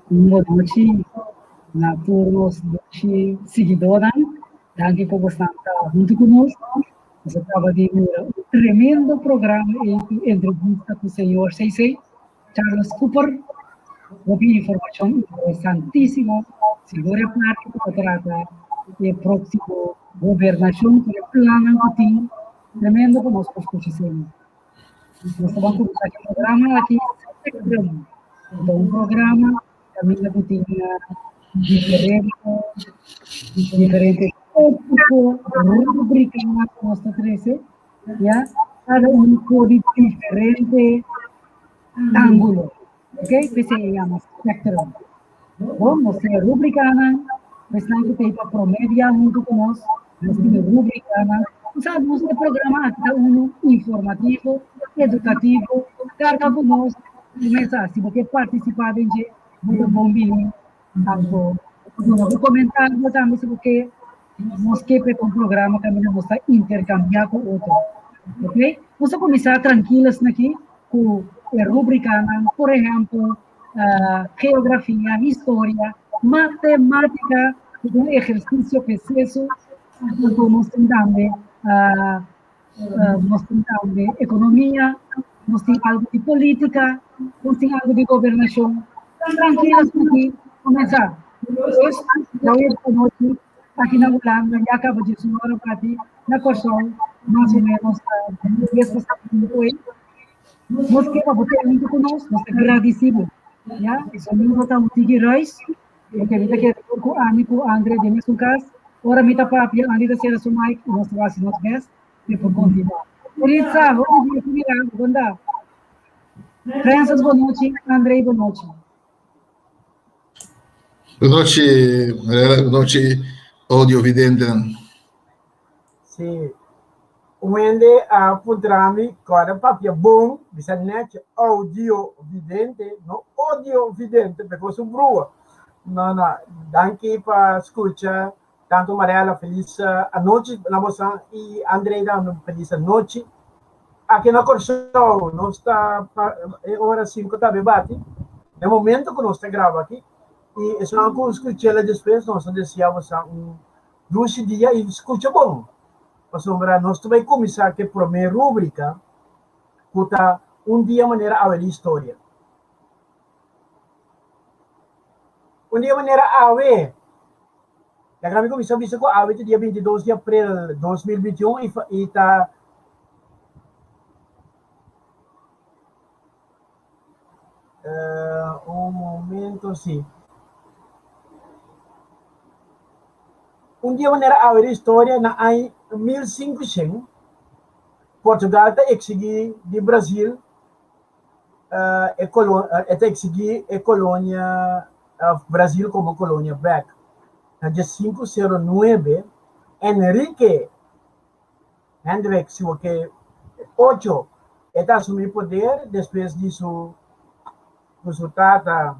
Un bon nochi na tur nos dushi siguidónan. Danki ku boso ta huntu ku nos. Nos a kaba di mira un tremendo programa ei ku entrevista ku señor CC, Charles Cooper. Hopi informashon interesantísimo. Sigur e parti ku ta trata e próksimo gobernashon ku e plannan ku tin. Tremendo ku nos por skucha esei. Nos ta ban kuminsá ku e programa aki Spectrum. Ta un programa kaminda ku tin diferente diferente tópiko, rúbrikanan ku nos ta trese, ya, kada un for di diferente ángulo, ok, p'esei e yama Spectrum. Bon, nos tin e rúbrikanan, esnan ku ta pa promé bia huntu ku nos, nos tin e rúbrikanan. Bo sa, nos e programa aki ta unu informativo, edukativo, karga ku nos mesa. Si bo ke partisipá den dje, bo ta bon bini. Anto, bo duna bo komentario tambe si bo ke. Nos ke pa e ta un programa kaminda nos ta interkambiá ku otro. Ok? Nos ta kuminsá trankil asina aki ku e rúbrikanan, por ehèmpel, geografia, historia, matemátika, ku ta un ehersisio preseso, anto nos tin tambe nos tin tambe ekonomia, nos tin algu di polítika, nos tin algu di gobernashon. Trankil asina kuminsá. Awe aki na Hulanda ya kaba djes un ora bati, na Kòrsou mas o ménos dies pasá oe. Nos ke pa bo ta huntu ku nos, nos ta gradisí bo. Ya, e sonido ta un tiki ruis, porque mi ta kere tur ku ami ku Andre den mesun kas. Ora mi ta papia, Andy ta sera su mic i nos ta hasi nos best pa e por kontinuá. Ritza, hopi dia ku mira bo, kon ta? Francis, bo nochi. Andre, bo nochi. Bo nochi, Mariela, bo nochi, audiovidentenan. Sí. Un hende a puntra mi kòrda papia bon, bisa nèchi audio vidente, no odio vidente, pekos un brua. No, no, danki pa skucha tantu Mariela, felis anochi na bosan i André tambe felis anochi. Aki na Kòrsou nos ta e ora sinku ta bati, na e momento ku nos ta graba aki, i esun ku skuch'el despues nos ta desea bosan un Dushi dia i skucha bon, pasobra nos ta bai kuminsá ku e promé rúbrika ku ta Un dia manera awe di historia. Un dia manera awe, laga mi kuminsá bisa ku awe ta dia 22 di aprel 2021 i ta Un momento, sí. Un dia manera awe di historia na aña 1500, Portugal ta exigí di Brasil e e ta exigí e colonia Brasil como colonia bek. Na dia 509, Enrique Hendrik si bo ke ocho e ta asumí poder despues di su ku su tata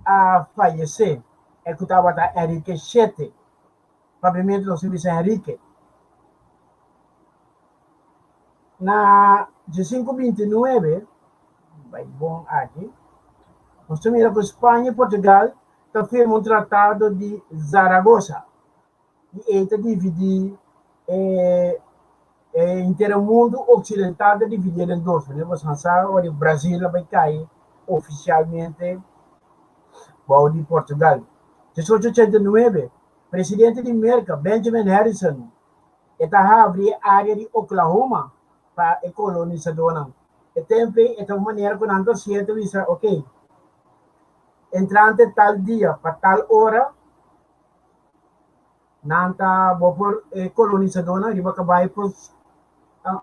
a fayesé, e ku tabata Enrique shete. Papiamentu nos ta bisa Enrique. Na diesinku bintinuebe, bai bon aki, nos ta mira ku Spaña i Portugal ta firma un tratado di Zaragoza. I ei ta dividí e e henter mundu oksidental ta dividí den dos. Manera boso sa ora Brasil a bai kai ofisialmente bou di Portugal. 1889, presidente di Merka Benjamin Harrison e ta habri e área di Oklahoma pa e kolonisadónan. E tempu ei e ta un manera ku nan ta hasié ta bisa, ok, entrante tal dia pa tal ora, Nan ta bo por e kolonisadónan riba kabai por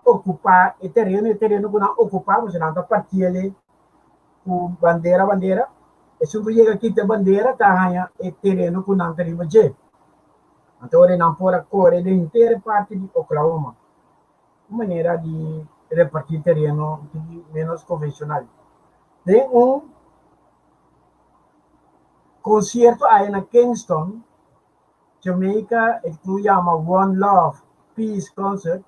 okupá e tereno, e tereno ku nan okupá, pasobra nan ta partiel ku bandera bandera. Esun ku yega kita bandera ta haña e tereno ku nan ta riba dje. Anto ora nan por a kore den henter e parti di Oklahoma. Un manera di repartí tereno un tiki ménos konvenshonal. Den un Konsierto aya na Kingston, Jamaica e ku yama One Love Peace Concert.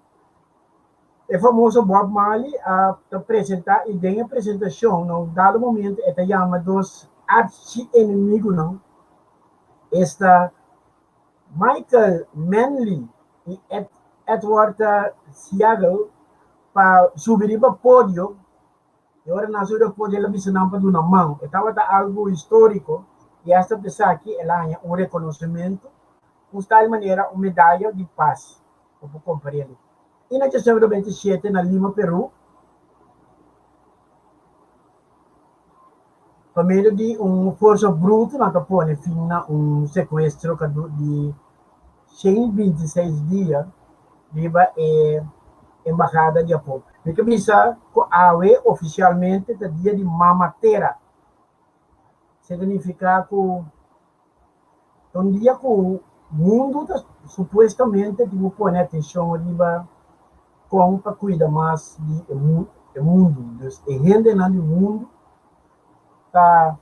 E famoso Bob Marley a ta presenta i den e presentashon na un dado momento e ta yama dos archi-enemigunan, esta Michael Manley i Edward Seaga pa subi riba podio. I ora nan subi riba podio el a bisa nan pa duna man. E tabata algu históriko i asta pa esaki el a haña un rekonosementu, un tal manera un medaya di pas, bo por kompar'el. I na 1997 na Lima, Peru, pa medio di un forsa brutu nan ta pone fin na un sekuestro di 126 dia riba e embahada di Japon. Mi ke bisa ku awe ofisialmente ta dia di Mama Tera. Esei ta nifiká ku Ta un dia ku mundu ta supuestamente tin ku pone atenshon riba kon pa kuida mas di e mundu. Dus e hendenan di mundu ta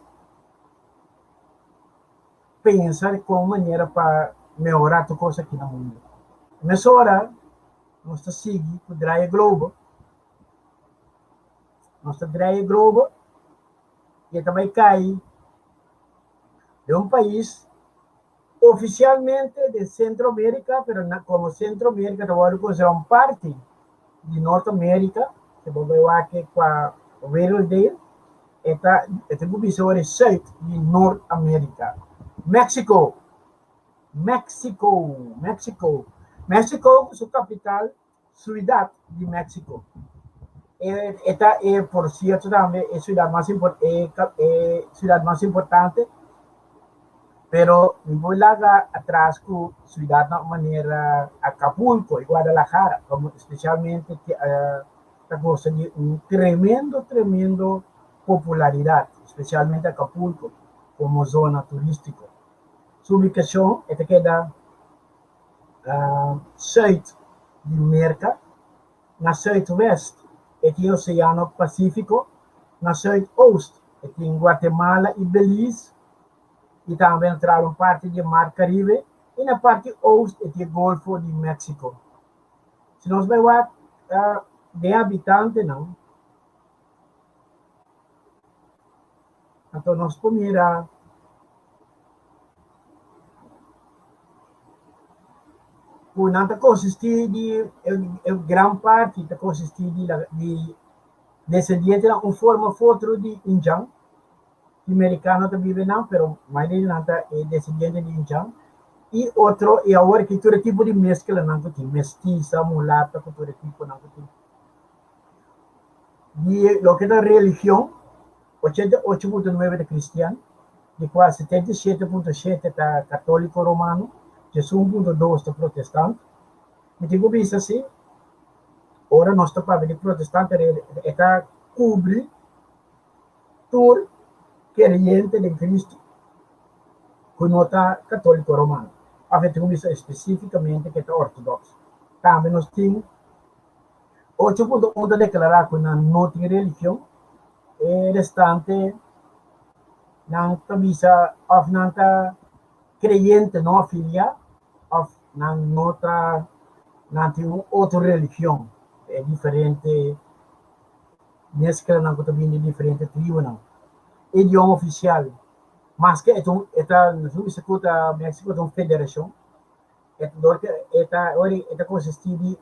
pensa di kon manera pa mehorá tur kos aki na mundu. Mesora nos ta sigui ku draai e globo, nos ta draai e globo i e ta bai kai. Den un pais ofisialmente den Sentro Amerika, pero komo Sentro Amerika ta wòrdu konsiderá un parti di Nort Amerika, si bo bai wak kua werelddeel, e ta e ta kuminsá ora e sùit di Nort Amerika. Mexico, Mexico, Mexico. Mexico ku su kapital Suidat di Mexico. E e ta e por sierto tambe e suidat mas impor e e suidat mas importante, pero mi por laga atras ku suidatnan manera Acapulco i Guadalajara, komo spesialmente ta gosa di un tremendo tremendo popularidat, spesialmente Acapulco komo zona turístiko. Su ubikashon e ta keda. Sùit di Merka, na sùitwèst e tin Oseano Pasífiko, na sùitost e tin Guatemala i Belize i tambe natural un parti di e Mar Karibe i na parti oost e tin e Golfo di Meksiko. Si nos bai wak den habitantenan, anto nos por mira. Ku nan ta konsistí di e gran parti ta konsistí di di desendientenan un forma of otro di indjan. Tin merikano ta biba einan pero mayoria di nan ta e desendiente di indjan i otro i awor ki tur e tipo di mesklanan ku tin mestisa, mulata ku tur e tiponan ku tin. Di loke ta religion 88.9 ta kristian, di kua 77.7 ta katóliko romano, 11.2 ta protestant. Mi tin ku bisa si, ora nos ta papia di protestant e ta kubri tur kereyente den Kristu ku no ta katóliko romano, òf e tin ku bisa espesífikamente ku e ta òrtodòks. Tambe nos tin 8.1 ta deklará ku nan no tin religion, e restante nan ta bisa òf nan ta kreyente no afiliá òf nan no ta nan tin un otro religion, e diferente mesklanan ku ta bini di diferente tribunan. Idioma ofisial, maske e ta un e ta nos a bisa ku ta Mexico ta un federashon. E ta dor e ta ora e ta konsistí di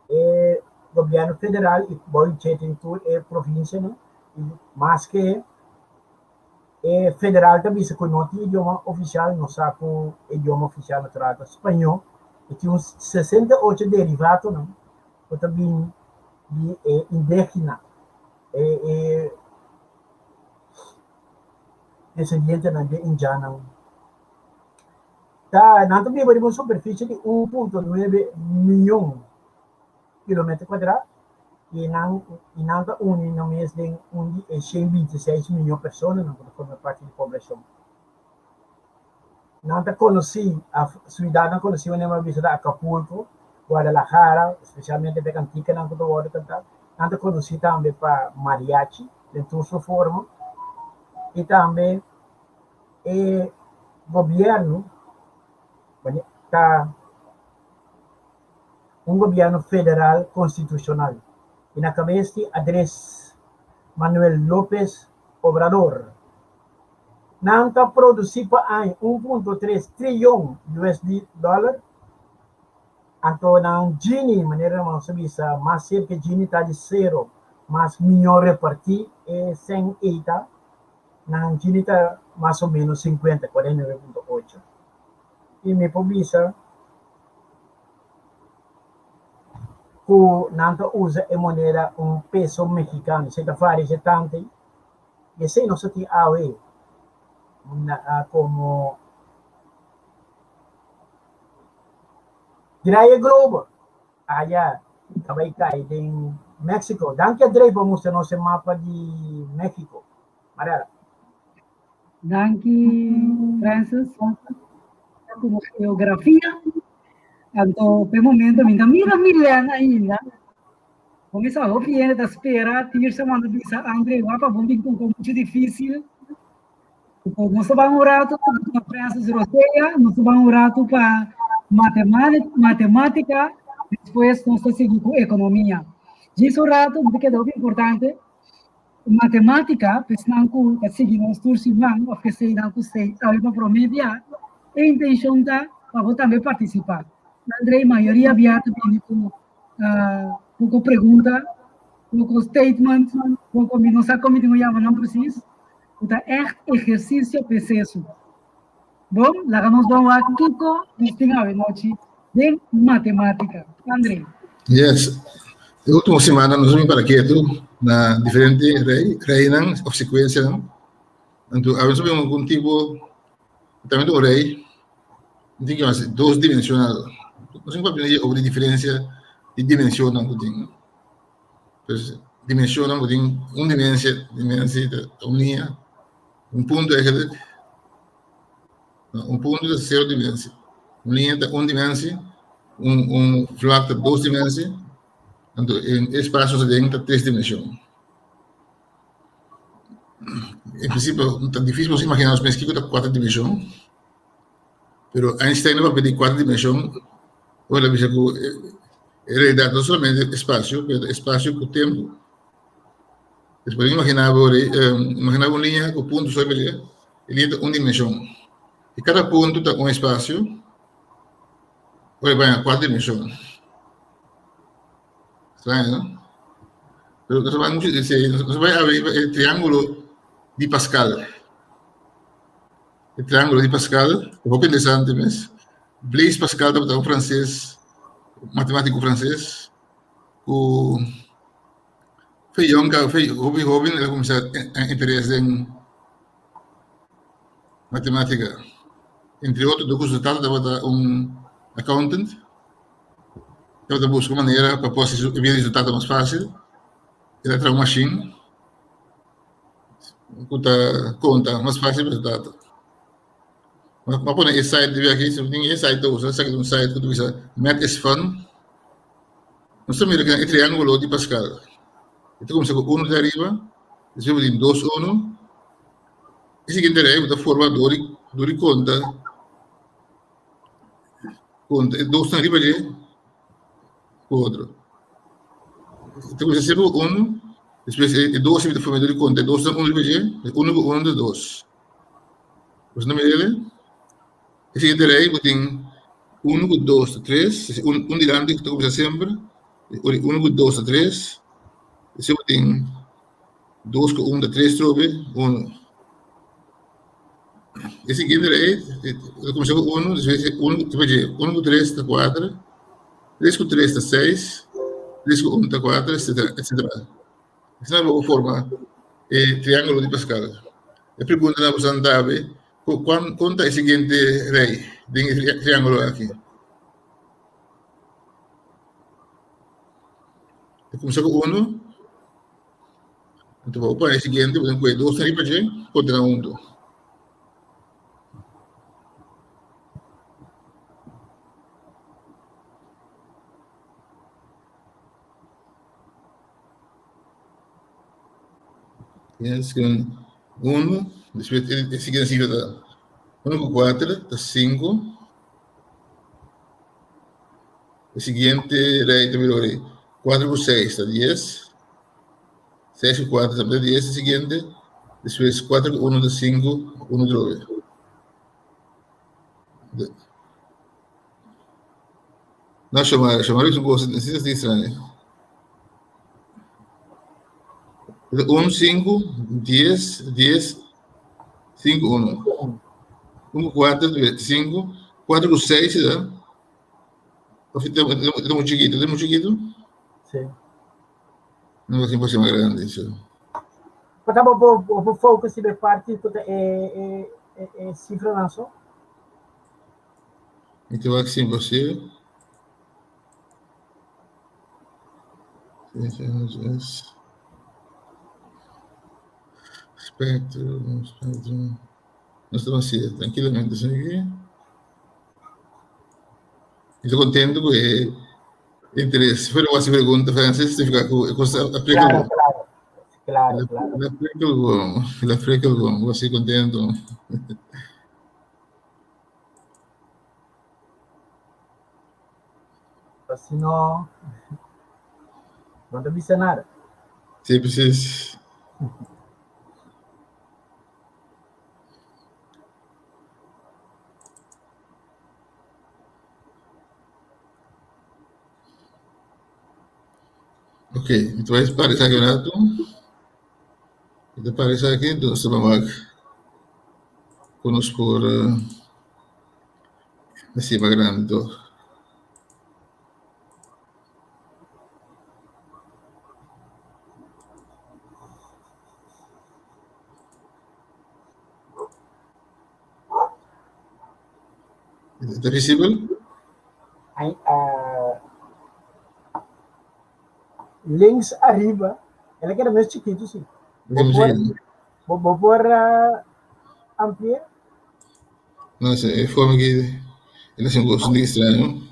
e gobièrnu federal i bou dje tin tur e provinsianan i maske e federal ta bisa ku no tin idioma ofisial nos sa ku e idioma ofisial natural ta spañó i tin un 68 derivatonan ku ta bin di e indígena e e desendientenan di e indiannan. Ta nan ta biba riba un superfisie di 1.9 mion kilometer kuadrá i nan i nan ta uni nan mes den un di e 126 mion personanan ku ta forma parti di poblashon. Nan ta konosí, siudatnan konosí manera mi a bisa ta Acapulco, Guadalajara, spesialmente pa e kantikanan ku ta wòrdu kantá. Nan ta konosí tambe pa mariachi den tur su forma i tambe E gobièrnu ta un gobièrnu federal konstitushonal i na kabes di Andrés Manuel López Obrador. Nan ta produsí pa aña 1.3 triyon USD dòler. Anto nan Gini, manera nos a bisa, mas serka Gini ta di sero, mas mihó repartí e sèn ei ta. Nan Gini ta mas o ménos 50, 49.8. I mi por bisa ku nan ta usa e moneda un peso mexicano, esei ta varia dje tantu ei. I esei nos a tin awe na komo Draai e globo aya ta bai kai den Mexico. Danki Andrei pa mustra nos e mapa di Mexico. Marela. Danki Francis. Como geografia. Anto pe momento mi ta mira Milen ainda. Comienza hopi hende ta spera Tirsa manda bisa Andre wapa bon bin con mucho difícil. Nos ta ban un rato pa Francis Rosea, nos ta ban un rato pa matemática, despues nos ta sigui ku ekonomia. Djis un rato, mi ta keda hopi importante, matemática, pa esnan ku ta sigui nos tur siman òf eseinan ku sei awe pa promé bia, e intenshon ta pa bo tambe partisipá. Andrei, mayoria bia ta bini ku poko pregunta, poko statement, poko mi no sa kon mi tin ku yama nan presis. Ku ta ègt ehersisio preseso. Bon, laga nos ban wak kiko nos tin awenochi den matemátika. André. Yes. E último semana nos a bin para ketu na diferente rei, reinan of sekuensianan. Anto awe nos a bin un tipo, tambe ta un rei, mi tin ke mas dos dimensional. Nos tin papia over di diferensia di dimensionnan ku tin. Pues dimensionnan ku tin un dimensie, dimensie ta un liña, un punto eigenlijk, un punto ta sero dimensie, un liña ta un dimensie, un un vlak ta dos dimensie, anto e espasio aden ta tres dimension. En prinsipio ta difisil nos imagina nos mes kiko ta kuater dimension, pero Einstein a papia di kuater dimension ora el a bisa ku En realidad no solamente espacio, pero espacio cu tempo. Pues por imagina bo, imagina un línea cu punto sobre dje, e línea ta un dimension. Y cada punto ta un espacio, ora baña cuatro dimension. Extraño, no? Pero nos bai mucho, nos bai abrir el triángulo di Pascal. E triángulo di Pascal, hopi interesante mes. Blaise Pascal tabata un franses, matemático franses, ku fe yòn ka, fe hopi hóben el a kuminsá interes den matemátika. Entre otro dor ku su tata tabata un accountant, tabata buska manera pa por hasi su e bida di su tata mas fásil, el a traha un mashin ku ta konta mas fásil pa su tata. M'a pone e site riba aki, si bo tin e site ta usa, esaki ta un site ku ta bisa Math is Fun. Nos ta mira kinan e triángulo di Pascal. E ta kuminsá ku uno di ariba, despues bo tin dos uno, e siguiente rei bo ta forma dor di dor di konta konta e dosnan riba dje ku otro. E ta kuminsá semper ku uno, despues e dos ta forma dor di konta e dosnan uno riba dje, uno ku uno ta dos. Boso ta mira ele? E siguiente rei bo tin uno ku dos ta tres, un, un dilanti ku ta kuminsá semper, ori uno ku dos ta tres, despues bo tin dos ku un ta tres trobe, uno. E siguiente rei ta kuminsá ku uno, despues uno, despues dje uno ku tres ta kuater, tres ku tres ta seis, tres ku un ta kuater, etsetera, etsetera. Asina bo por forma e triángulo di Pascal. E pregunta na boso antabe, con, con ta e siguiente rei den e triángulo aki? E kumsa ku uno, anto bo pone e siguiente, bo tin ku e dos riba dje, konta nan huntu. Yes, con uno, después el siguiente cifra ta uno con cuatro, ta cinco. El siguiente rey ta bira ori cuatro con seis ta dies. Seis con cuatro ta dies, el siguiente. Despues 4 ku 1 ta 5, 1 drobe. No, Shomara, Shomara is un cosa, así es extraño. 1, 5, 10, 10, 5, 1. 1, 4, 5, 4 ku 6, ¿verdad? Of e muy chiquito, e muy chiquito? Sí. No, es imposible más grande, eso. Pero bo bo bo focus riba e parti ku ta e e e e sifranan so. Mi ta wak si imposible. Spectrum, spectrum. Nos ta hacié tranquilamente así. Mi ta contento cu e interes. Pero haci pregunta, Francis, significa cu e cosa aplica Claro, claro. Claro, claro. El aplica algo, el aplica algo, así contento. Si no, no ta bisa nada. Sí, precies. Ok, mi ta bai para esaki un ratu. Mi ta para esaki, entonces ta wak ku nos por hasi mas grandi tog. Ta visibel? Ay, uh, links arriba, ela queda mais chiquito, sim. Vou por, vou, vou por uh, ampliar. No sé, é forma que ele é um gosto de estranho.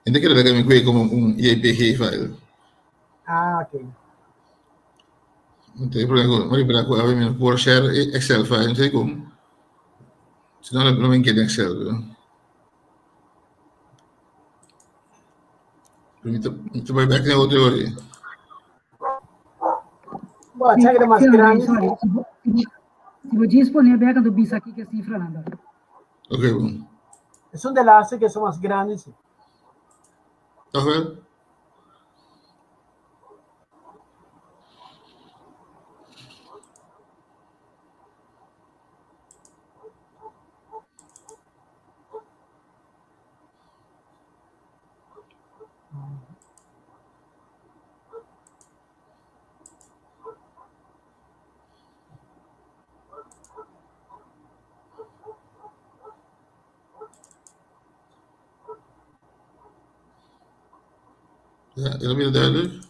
Ainda quero ver que me como um JPG file. Ah, ok. No tem problema, maar ik ben ook por share Excel file, não sei como. Senão não me queda Excel. Pero mi vai back na outra hora. Bom, sabe que é mais grande? Sorry, se vou disponer bem quando bisa aqui que é cifra nada. Ok, bom. Es un de que son más grandes. Sí. Tá vendo? Ja, is dat weer duidelijk?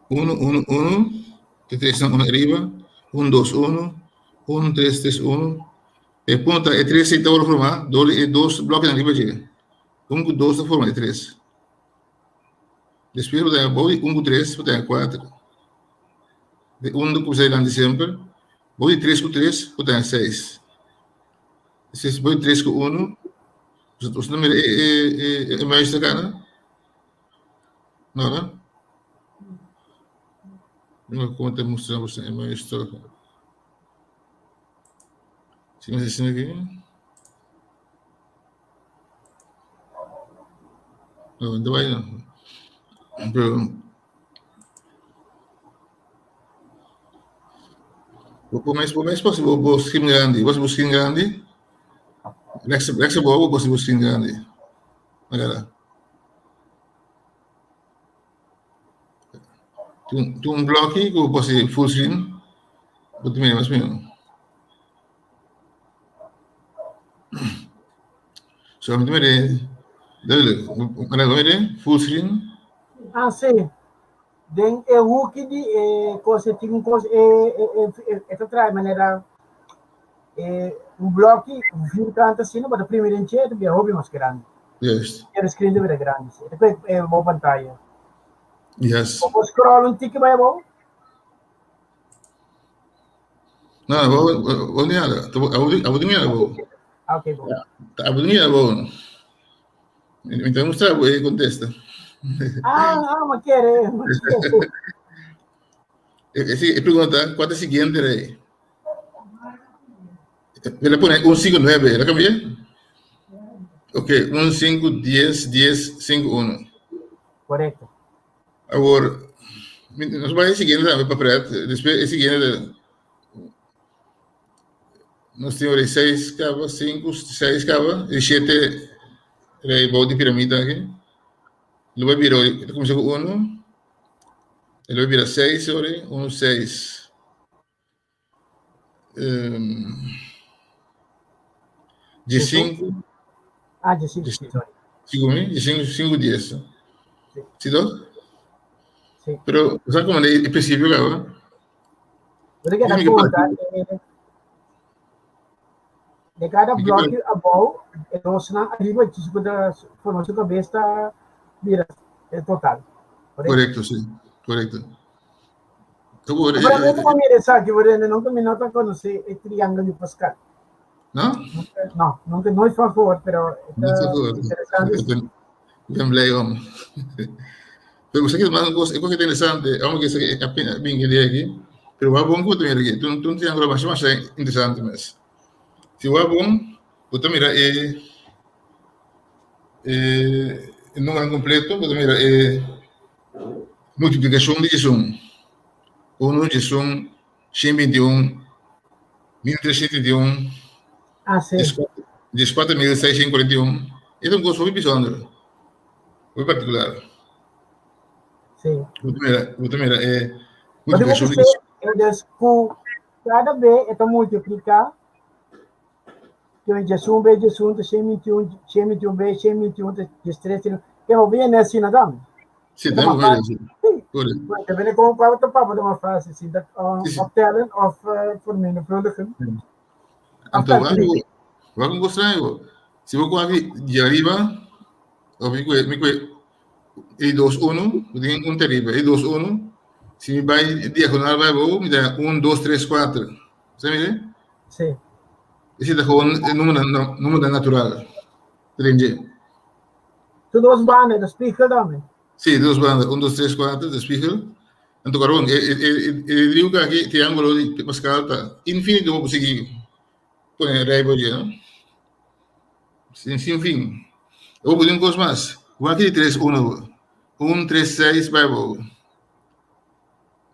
1, 1, 1. De 3 staan 1 arriba. 1, 2, 1. 1, 3, 3, 1. E punto e 3 se está formar, door e 2 blokken arriba chega. 1 com 2 forma e 3. Depois botar 1 com 3, botar 4. De 1 com 6 lá de sempre. Vou de 3 com 3, botar 6. Se vou de 3 com 1, os números é, é, é, é mais da cara. Não, não? Não, como te mostrando você, é mais da Se mas assim aqui. Não, não vai não. Pero, vou mais, vou mais possível, vou screen grande, vou screen grande. Rechts, rechts boven, vou screen grande. Agora. Toen, toen blokje, ik vou full screen. Vou te mais mesmo. Zo, met meer duidelijk. Maar dan weer full screen. Ah, sim. Den e hoek di e cosa tem um cosa e e e e traz maneira e um bloco vierkant assim, mas a primeira enchete é hobby mais grande. Juist. E a screen deve grande. Depois é uma pantalla. Yes. Vou scroll um tique vai bom. Não, vou vou nada. Vou vou nada, vou. Ah, ok, bom. Vou nada, vou. Então mostrar, vou contesta. Ah, ah, ma kere, ma kere. E, e pregunta, kua ta e siguiente rei? El a pone un 5 9, el a cambia? Ok, 1 5 10 10 5 1. Correcto. Awor, nos bai e siguiente tambe pa pret, despues e siguiente nos tin ora 6 caba, 5, 6 caba, e 7 rei bou di piramida aki. Lo bai bira, ta kuminsá ku 1, e lo bai bira 6 ora, 1 6. Um, de 5. Ah, de 5, sí, sorry. 5 mil? De 5, 5 10. Sí. ¿Sí, dos? Sí. Pero, ¿sabes cómo el principio, cabrón? Pero que Dime qué conta, eh, de cada Mi que bloque abou, e dos na arriba, e su forma su cabeza, mira, el total. Correcto? Correcto, sí. Correcto. Awor, Pero mi no mira esaki, porque nunca mi no ta conoce e triángulo di Pascal. No? No, nunca, nooit van gehoord, pero No ta gehoord. interesante. Ik ben blij om. Pero esaki mas un kos, e kos ke ta interesante, aunke esaki apenas bin ke dia aki, pero wak bon ku bo ta mira aki, ta un triángulo masha masha interesante mes. Si wak bon, bo ta mira e e numeronan kompleto, bo ta mira e Multiplikashon di djesun, Unu djesun, 121, 1331, Ah, sí. 14641. E ta un kos hopi bisonder, hopi partikular. Sí. Bo ta mira, bo ta mira e Wat ik multiplikashon di sê, é dus ku kada be e ta multipliká, 1 be 1 ta 121, 121 be 121 ta 13, ke bo bini asina tambe. Sí, tambe bo bini asina. Correcto. Bueno, te bini kon pa ta papa ta mas fácil, si ta optellen of vermenigvuldigen. Anto, wak wak un kos straño, si bo kohe di ariba, of mi kohe mi kohe e dos uno, bo tin un te ariba, e dos uno, si mi bai diagonal bai abou, mi ta un, dos, tres, kuater. Sa mi? Sí. Ese ta gewoon e número, número natural. Drenje. Tu dos banda, de spiegel dan. Sí, dos banda. Un, dos, tres, cuatro, de spiegel. Anto caron, e, e, e, e driehoek aki, triángulo di Pascal ta infinito bo sigui pone rij bo dje, no? Sin, sin fin. Bo pone un kos mas. Wak di tres, uno. Un, tres, seis, bai bo.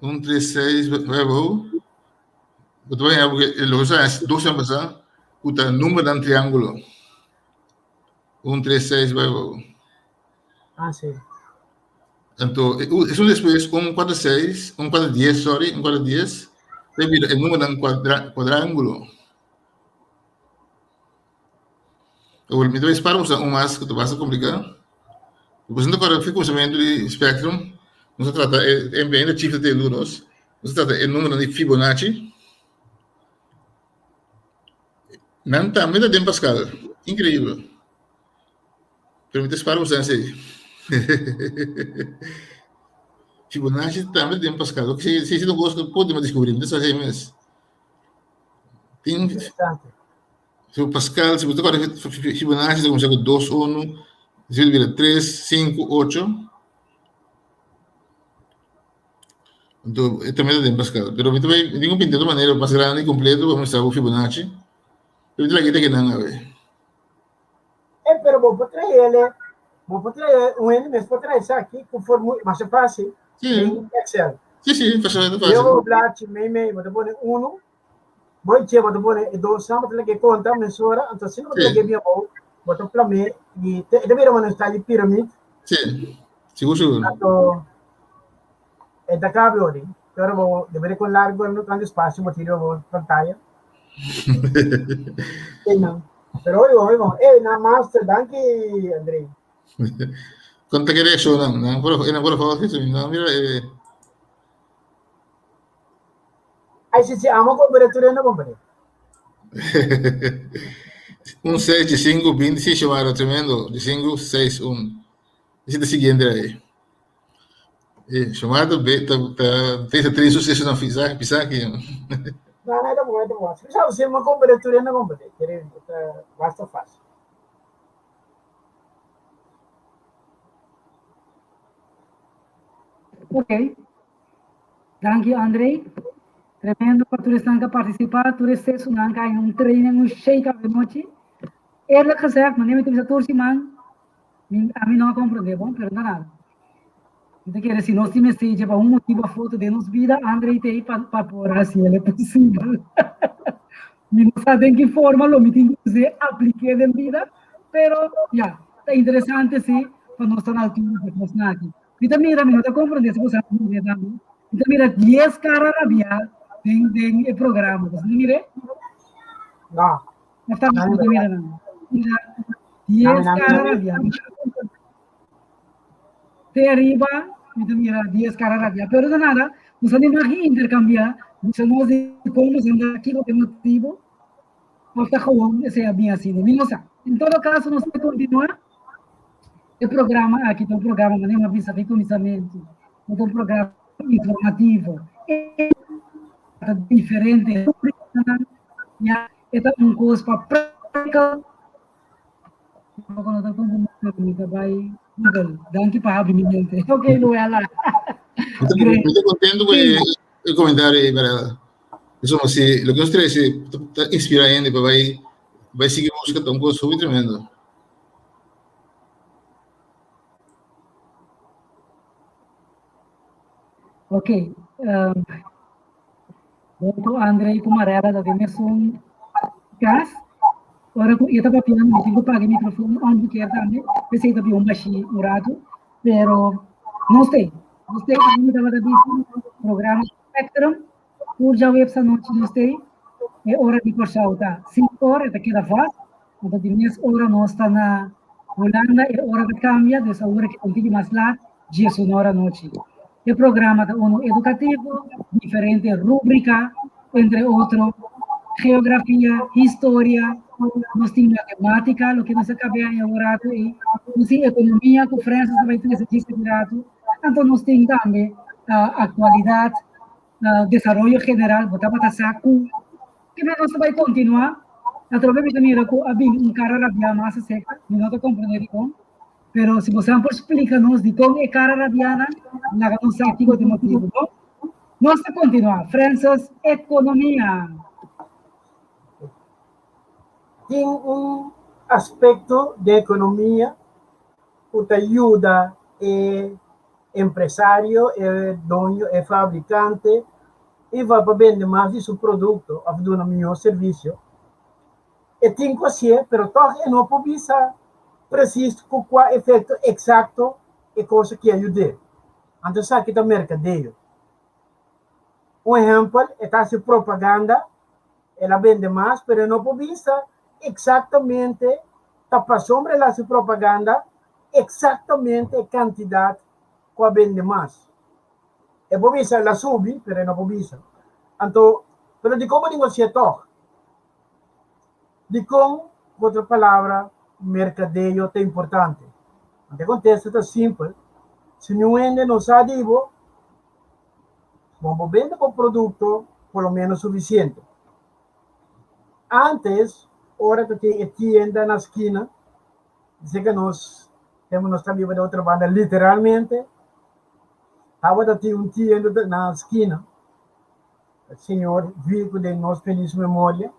Un, tres, seis, bai bo. Bo ta baña porque e loke sa es dos aña pasá ku ta numbernan triángulo. Un, tres, seis, bai bou. Ah, sí. Anto, esun despues, un, kuater, seis, un, kuater, dies, sorry, un, kuater, dies, ta bira e numbernan kuadra, kuadrángulo. Awor, mi ta bai spara boso un mas ku ta basta kompliká. Boso no ta kòrda fi kuminsamentu di Spectrum, nos a trata e ainda Chief ta tende ku nos, nos a trata e numbernan di Fibonacci. Nan tambe ta den Pascal. Inkreibel. Pero mi ta spara boso esei. Fibonacci tambe ta den Pascal. Loke si si ta un kos ku por diskubrí, mi ta sa esei mes. Tin So Pascal, si bo ta kòrda Fibonacci ta kuminsá ku dos, unu, despues ta bira tres, sinku, ocho. Anto e tambe ta den Pascal. Pero mi ta bai, mi tin ku pinta di otro manera mas grandi, kompleto pa mustrá bo Fibonacci. Pero mi ta laga e ta kinan awe. E pero bo por trae ele, bo por trae un hende mes por trae esaki ku formu masha fácil Sí. den Excel. Sí, sí, fácil, fácil. Yo blachi mei mei, bo ta pone uno, Bo e dje bo ta pone e dosnan, bo ta lag'é konta mesora, anto asina bo ta lag'é bien abou, bo ta plam'é i e ta bira manera un style di piramid. Sí, sigur sigur. Anto e ta kabe ori, te ora bo depende kon largu i kuantu espasio bo tin riba bo pantaya. Einan. Pero hopi bon, hopi bon. Ey, nan master, danki Andrei. Kon ta ke reakshonnan? Nan por a, nan por a fòrti, nan mira e. Ay, si, si, amo compré, tu no compré. Un 6 de 5, 20, sí, Xiomara, tremendo. De 5, 6, 1. Ese es el siguiente ahí. Eh, Xiomara ta, ta, ta, ta, ta, suceso na pisa, pisa aquí. No, no, no, no, no. Si, si, amo compré, tu no compré. Basta fácil. Ok. Danki André. Tremendo pa tur esnan ku a partisipá, tur e sesunan ku a haña un training, un shake avenochi. Eerlijk gezegd, manera mi ta bisa tur siman, mi ami no a komprondé bon, pero no nada. Mi ta kere si nos tin mester dje pa un motibu of otro den nos bida, André ta ei pa pa por hasi el e posibel. Mi no sa den ki forma lo mi tin ku us'é, aplik'é den bida, pero ya, ta interesante si pa nos ta na altura di e kosnan aki. Mi ta mira, mi no ta komprondé si boso a mira tambe, mi ta mira dies kara rabiá den den e programa. Boso no mir'é? No. Of ta no ta mira nan? Mira dies kara rabiá. Te ariba mi ta mira dies kara rabiá. Pero ta nada, nos a ni mag interkambiá, bisa nos di kon nos anda kiko ta e motibu, of ta gewoon esei a bin asina. Mi no sa. En todo kaso nos ta kontinuá. E programa aki ta un programa manera mi a bisa di kuminsamentu, no ta un programa informativo. E ta diferente rubrikanan, ya e ta un kos pa práktika. Tampoco no ta konfundí, mi ta bai Google. Danki pa habri mi mente. Ok, Luella. Mi ta contento ku e komentario ei, Varela. Pasobra si loke nos trese ta inspira hende pa bai bai sigui buska ta un kos hopi tremendo. Ok. Um, Boto André ku Marela ta den mesun kas. Ora ku e ta papiando, mi tin ku paga e microfoon omgekeerd tambe. P'esei ta bin un bashí un ratu. Pero nos t'ei. Nos t'ei, ami tabata bisa programa Spectrum. Tur djaweps anochi nos t'ei. E ora di Kòrsou ta sinku ora, e ta keda vast. Anto di mes ora nos ta na Hulanda, e ora ta kambia, dus awor ke un tiki mas lat, diesun ora anochi. E programa ta unu edukativo, diferente rubrika, entre otro geografia, historia, nos tin matematika, loke nos a kab'é aña un ratu ei, nos tin ekonomia ku Francis ta bai trese djis aki ratu, anto nos tin tambe aktualidat, desaroyo general, bo tabata sa ku kiba nos ta bai kontinuá, atrobe mi ta mira ku a bin un kara rabiá mas aserka, mi no ta komprendé dikon. Pero si bosan por splika nos dikon e kara rabianan, laga nos sa kiko ta e motibu, bo? Nos ta kontinuá. Francis, Ekonomia. Tin un aspekto den ekonomia ku ta yuda e empresario, e doño, e fabrikante i va pa bende mas di su produkto òf duna mihó servisio. E tin ku hasié, pero tòg e no por bisa presis ku kua efekto eksakto e kos aki a yud'é. Anto esaki ta merkadeo. Un ehèmpel, e ta hasi propaganda, el a bende mas, pero e no por bisa eksaktamente ta pasobra el a hasi propaganda eksaktamente e kantidat ku a bende mas. E por bisa el a subi, pero e no por bisa. Anto, pero dikon bo tin ku hasié tòg? Dikon, ku otro palabra, merkadeo ta importante? Anto e kontesta ta simpel, si niun hende no sa di bo, bo por bende bo produkto por lo menos sufisiente. Antes, ora ta tin e tienda na skina, dice ku nos tempu nos ta biba den otro banda literalmente tabata tin un tienda na skina. Señor Vico den nos feliz memoria,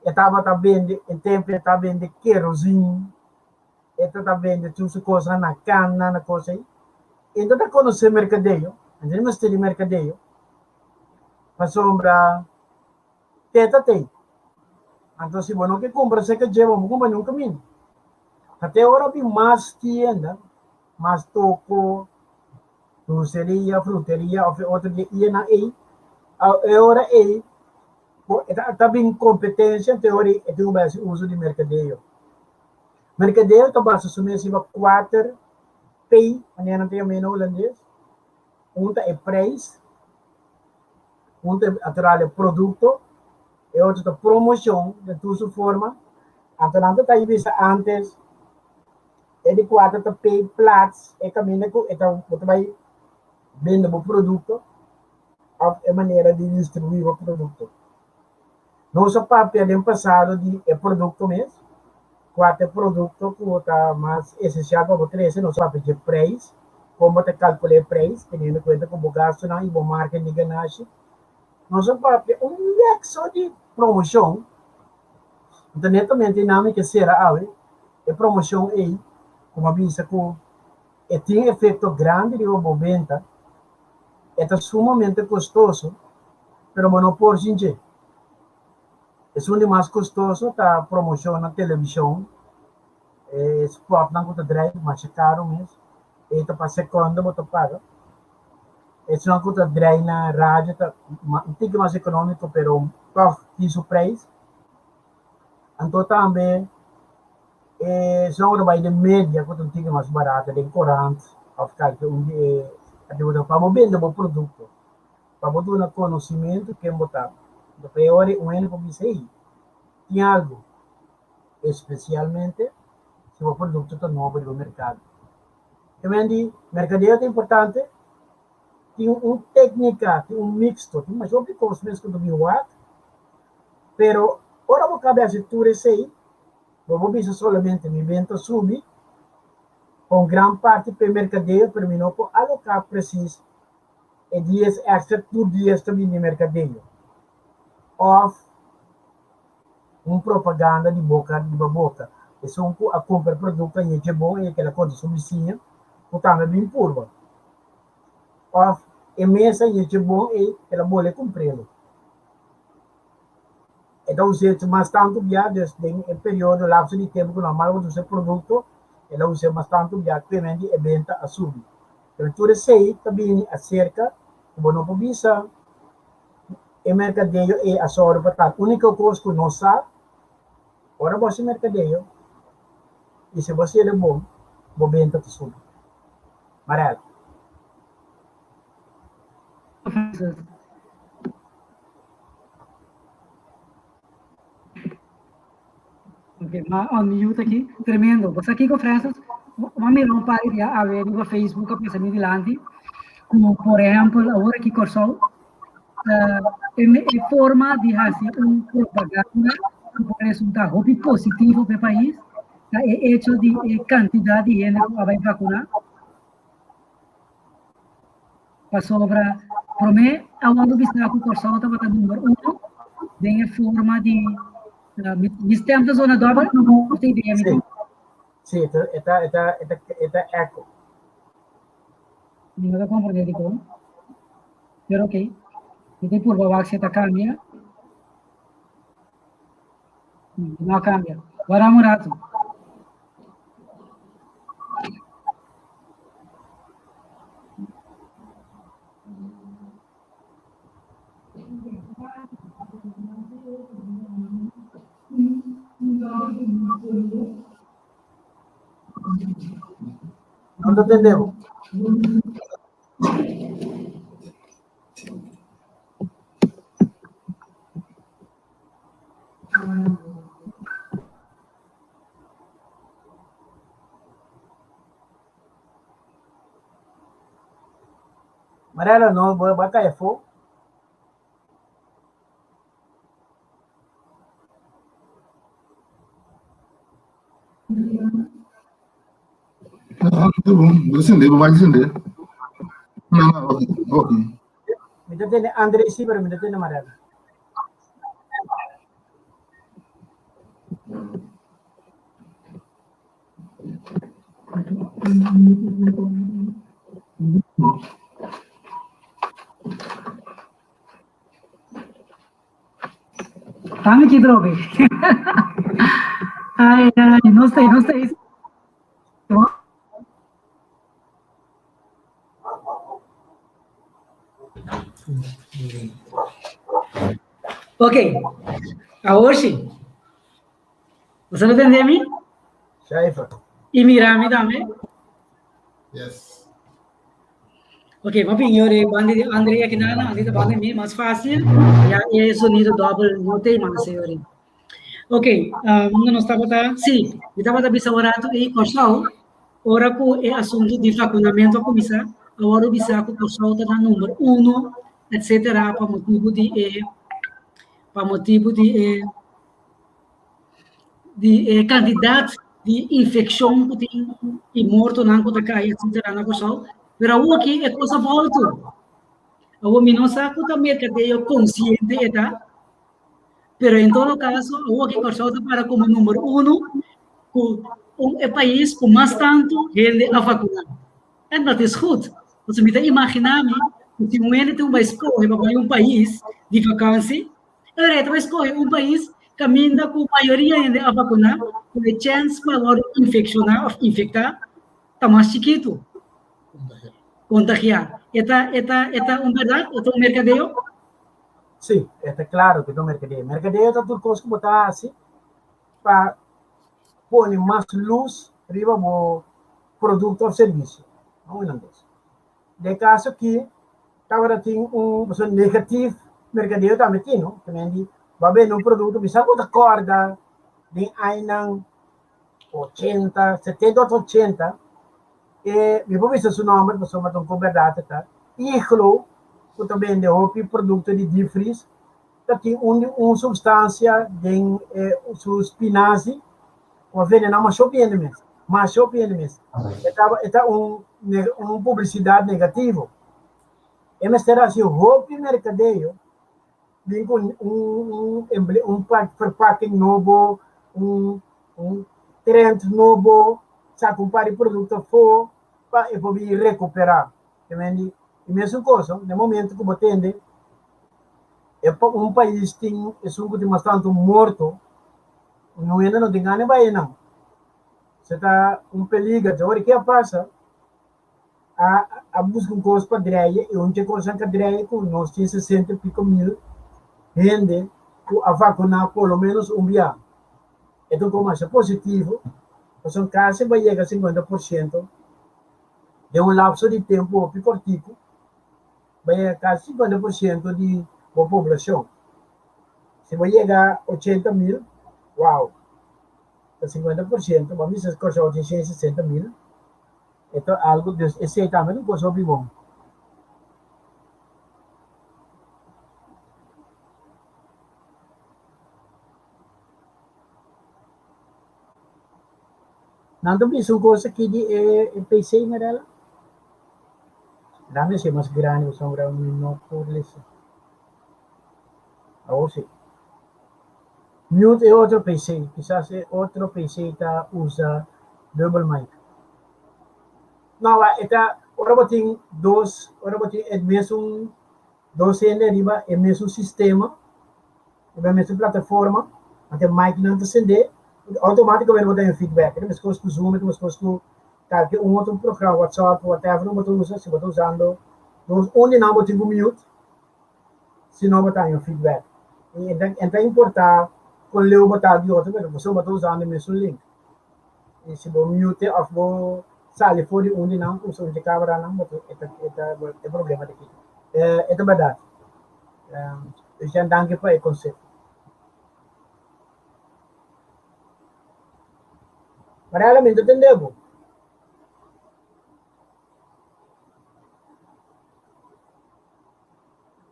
e tabata bende, en tempo e ta bende kerozin, e ta ta bende tur su cosnan na cana, na cosa ei. E no ta conoce mercadeo, e no mester di mercadeo, pasobra te ta tei. Anto si bo no ke cumpra cerca dje, bo no cumpra niun caminda. Ta te ora bin mas tienda, mas toko, Dulceria, fruteria of e otro di e ienan ei, e ora ei bo ta bin competencia ento e ora ei e tin ku bai hasi uso di mercadeo. Mercadeo ta basa su mes riba kuater P, manera nan ta yama e na hulandes. Un ta e prijs, un ta natural e produkto, e otro ta promocion den tur su forma. Anto nan ta ta bisa antes. E di kuater ta pay plaats, e kaminda ku e ta bo ta bai bende bo produkto òf e manera di distribuí bo produkto. Nos a papia den pasado di e produkto mes, kua ta e produkto ku ta mas esensial pa bo trese, nos a papia dje preis. Kon bo ta kalkulá e preis, teniendo kuenta ku bo gastunan i bo márgen di ganashi. Nos a papia un lèkso di promoshon, anto netamente nan mi ke sera awe e promoshon ei ku mi a bisa ku e tin efekto grandi riba bo benta, e ta sumamente kostoso, pero bo no por sin dje. Esun di mas kostoso ta promoshon na televishon, e spotnan ku ta drai masha karu mes, e ta pa sekondo bo ta paga. Esunnan ku ta drai na radio ta un tiki mas ekonómiko pero tòg tin su preis. Anto tambe esunnan ku ta bai den media ku ta un tiki mas barato den korant òf kalke un di e artíkulo pa bo bende bo produkto, pa bo duna konosimentu ken bo ta. Anto pa e ora un hende por bisa ei tin algu. espesialmente si bo produkto ta nobo riba merkado. Te men di merkadeo ta importante, tin un téknika, tin un mixto, tin masha hopi kos mes ku ta bin wak, pero ora bo kabe hasi tur esei, bo por bisa solamente mi benta subi pa un gran parti p'e merkadeo, pero mi no por aloká presis e dies èkstra tur dies ta bin di merkadeo òf Un propaganda di boka riba boka. Esun ku a kumpra e produkto a yedje bon i e keda konta su bisiña ku tambe a bin purba. Òf e mes a yedje bon ei el a bole kumpr'el. E ta us'é mas tantu bia, dus den e periodo lapso di tempu ku normal bo ta usa e produkto, el a us'é mas tantu bia kwemen di e benta a subi. Pero tur esei ta bini aserka ku bo no por bisa. E merkadeo ei a sòru pa tal. Úniko kos ku nos sa, ora bo hasi merkadeo i si bo hasiel e bon, bo benta ta subi. Marella. Ok, ma unmute aki. Tremendo. Bo sa kiko, Francis? Bo a mira un par di dia awe riba Facebook a pasa mi dilanti ku por ehèmpel awor aki Kòrsou e forma di hasi un propaganda ku por resultá hopi positivo pa e pais ta e echo di e kantidat di hende ku a bai vakuná. Pasobra promé a wòrdu bisá ku Kòrsou tabata number uno den e forma di mi stèm ta zona dòbel? Of ta idea mi tin? Sí, e ta e ta e ta e ta echo. Mi no ta komprendé dikon, pero okey. Mi ta purba wak si e ta kambia. No a kambia. Wara un ratu. No ta tende bo. Mariano, no, bo a kai afó. Ah, tá bom. Vou acender, vou acender. Não, não, ok, ok. Mi ta tende André sí, pero mi ta tende Mariano. Tami ki drobe. Ai, ai, no sei, no sei. Ok, awor sí. Bo ta tende mi? Schijfer. I mira mi tambe? Yes. Ok, ma bin yore banda di André aki nana, André ta banda mi, mas fácil. Ya e sonido dobbel no te mas yore. Ok, um, nos tabata, sí, mi tabata bisa un rato ei Kòrsou, ora ku e asuntu di vakunamentu a kuminsá, a wòrdu bisá ku Kòrsou ta na number uno, etcétera, pa motibu di e, pa motibu di e di e kantidat di infekshon ku tin i mortonan ku ta kai etcetera na Kòrsou. Pero awor aki e kos a bòltu. Awor mi no sa ku ta merkadeo konsiente e ta, pero en todo kaso awor aki Kòrsou ta para komo number uno ku un e pais ku mas tantu hende a vakuná. En dat is goed. Pasobra mi ta imaginá mi ku si un hende tin un bai skohe pa bai un pais di vakansi, e ta bai skohe un pais kaminda ku mayoria hende a vakuná, ku e chèns pa wòrdu infekshoná òf infektá ta mas chikitu. Kontagiá. E ta, e ta, e ta un bèrdat? E ta un merkadeo? Sí, e ta klaro ku e ta un merkadeo. Merkadeo ta tur kos ku bo ta hasi pa pone mas lus riba bo produkto òf servisio. No un dos. Den kaso aki tabata tin un pasobra negatif merkadeo tambe tin, no? Te men di bo a bende un produkto, mi sa ku bo ta kòrda den añanan ochenta, setenta òf ochenta, e mi por bisa su nòmber pasobra ta un kon bèrdat e ta, Iglo ku ta bende hopi produkto di difris ta tin un di un supstansia den e su spinazi ku a venená masha hopi hende mes, masha hopi hende mes. E ta e ta un un publisidat negativo. E mester hasi hopi merkadeo bin ku un un un verpakking nobo, un un trend nobo, saka un par di produkto afó pa e por bin rekuperá. Te mende e mesun kos, na e momento ku bo tende e un pais tin esun ku tin mas tantu morto, no hende no tin gana di bai einan. Se ta un peliger. Ora ke a pasa, a a buska un kos pa dreia i un dje kosnan ka dreia ku nos tin sesenta i piko mil hende ku a vakuná por lo ménos un bia. E ta un kos masha positivo, pasobra kasi bai yega 50% den un lapso di tempu hopi kòrtiku, bai yega kasi 50% di bo poblashon. Si bo yega 80 mil, wow, ta 50%, bo a misa Kòrsou tin 160 mil, e ta algu, dus esei tambe ta un kos hopi bon. Nan ta bisa un kos aki di e PC, Mirella? Dame esei mas grandi pasobra mi no por lesa. Awor si. Mute e otro PC. Kisas e otro PC ta usa dubbel mic. No, e ta ora bo tin dos, ora bo tin e mesun dos hende riba e mesun sistema, riba e mesun plataforma, anto e micnan ta sende, automaticamente bo ta haña feedback. E ta meskos ku Zoom, e ta meskos ku kalke un otro programa, WhatsApp, whatever bo ta usa, si bo ta usando dos, un di nan bo tin ku mute, si no bo ta haña feedback. I e ta importá kon leu bo ta di otro, pero pasobra bo ta usando e mesun link. I si bo mute òf bo sali for di un di nan, usa un di kameranan, bo ta e ta e ta e problema ta kita. E ta bèrdat. Lucian, danki pa e konseho. Mariela, mi no ta tende bo.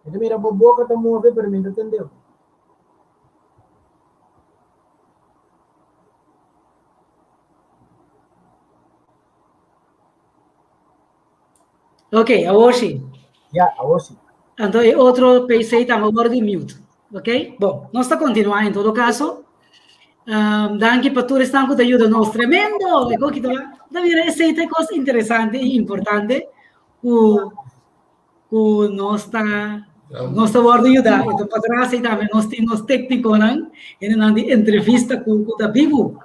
Mi ta mira bo boka ta move, pero mi no ta tende bo. Ok, awor sí. Ya, awor sí. Anto e otro PC tambe wòrdu di mute. Ok? Bon, nos ta kontinuá en todo kaso. Um, danki pa tur esnan ku ta yuda nos. Tremendo! E koki ta, ta mira esei ta e kos interesante i importante ku ku nos ta nos ta wòrdu yudá. Anto patras ei tambe nos tin nos téknikonan, hendenan di entrevista ku ku ta bibu.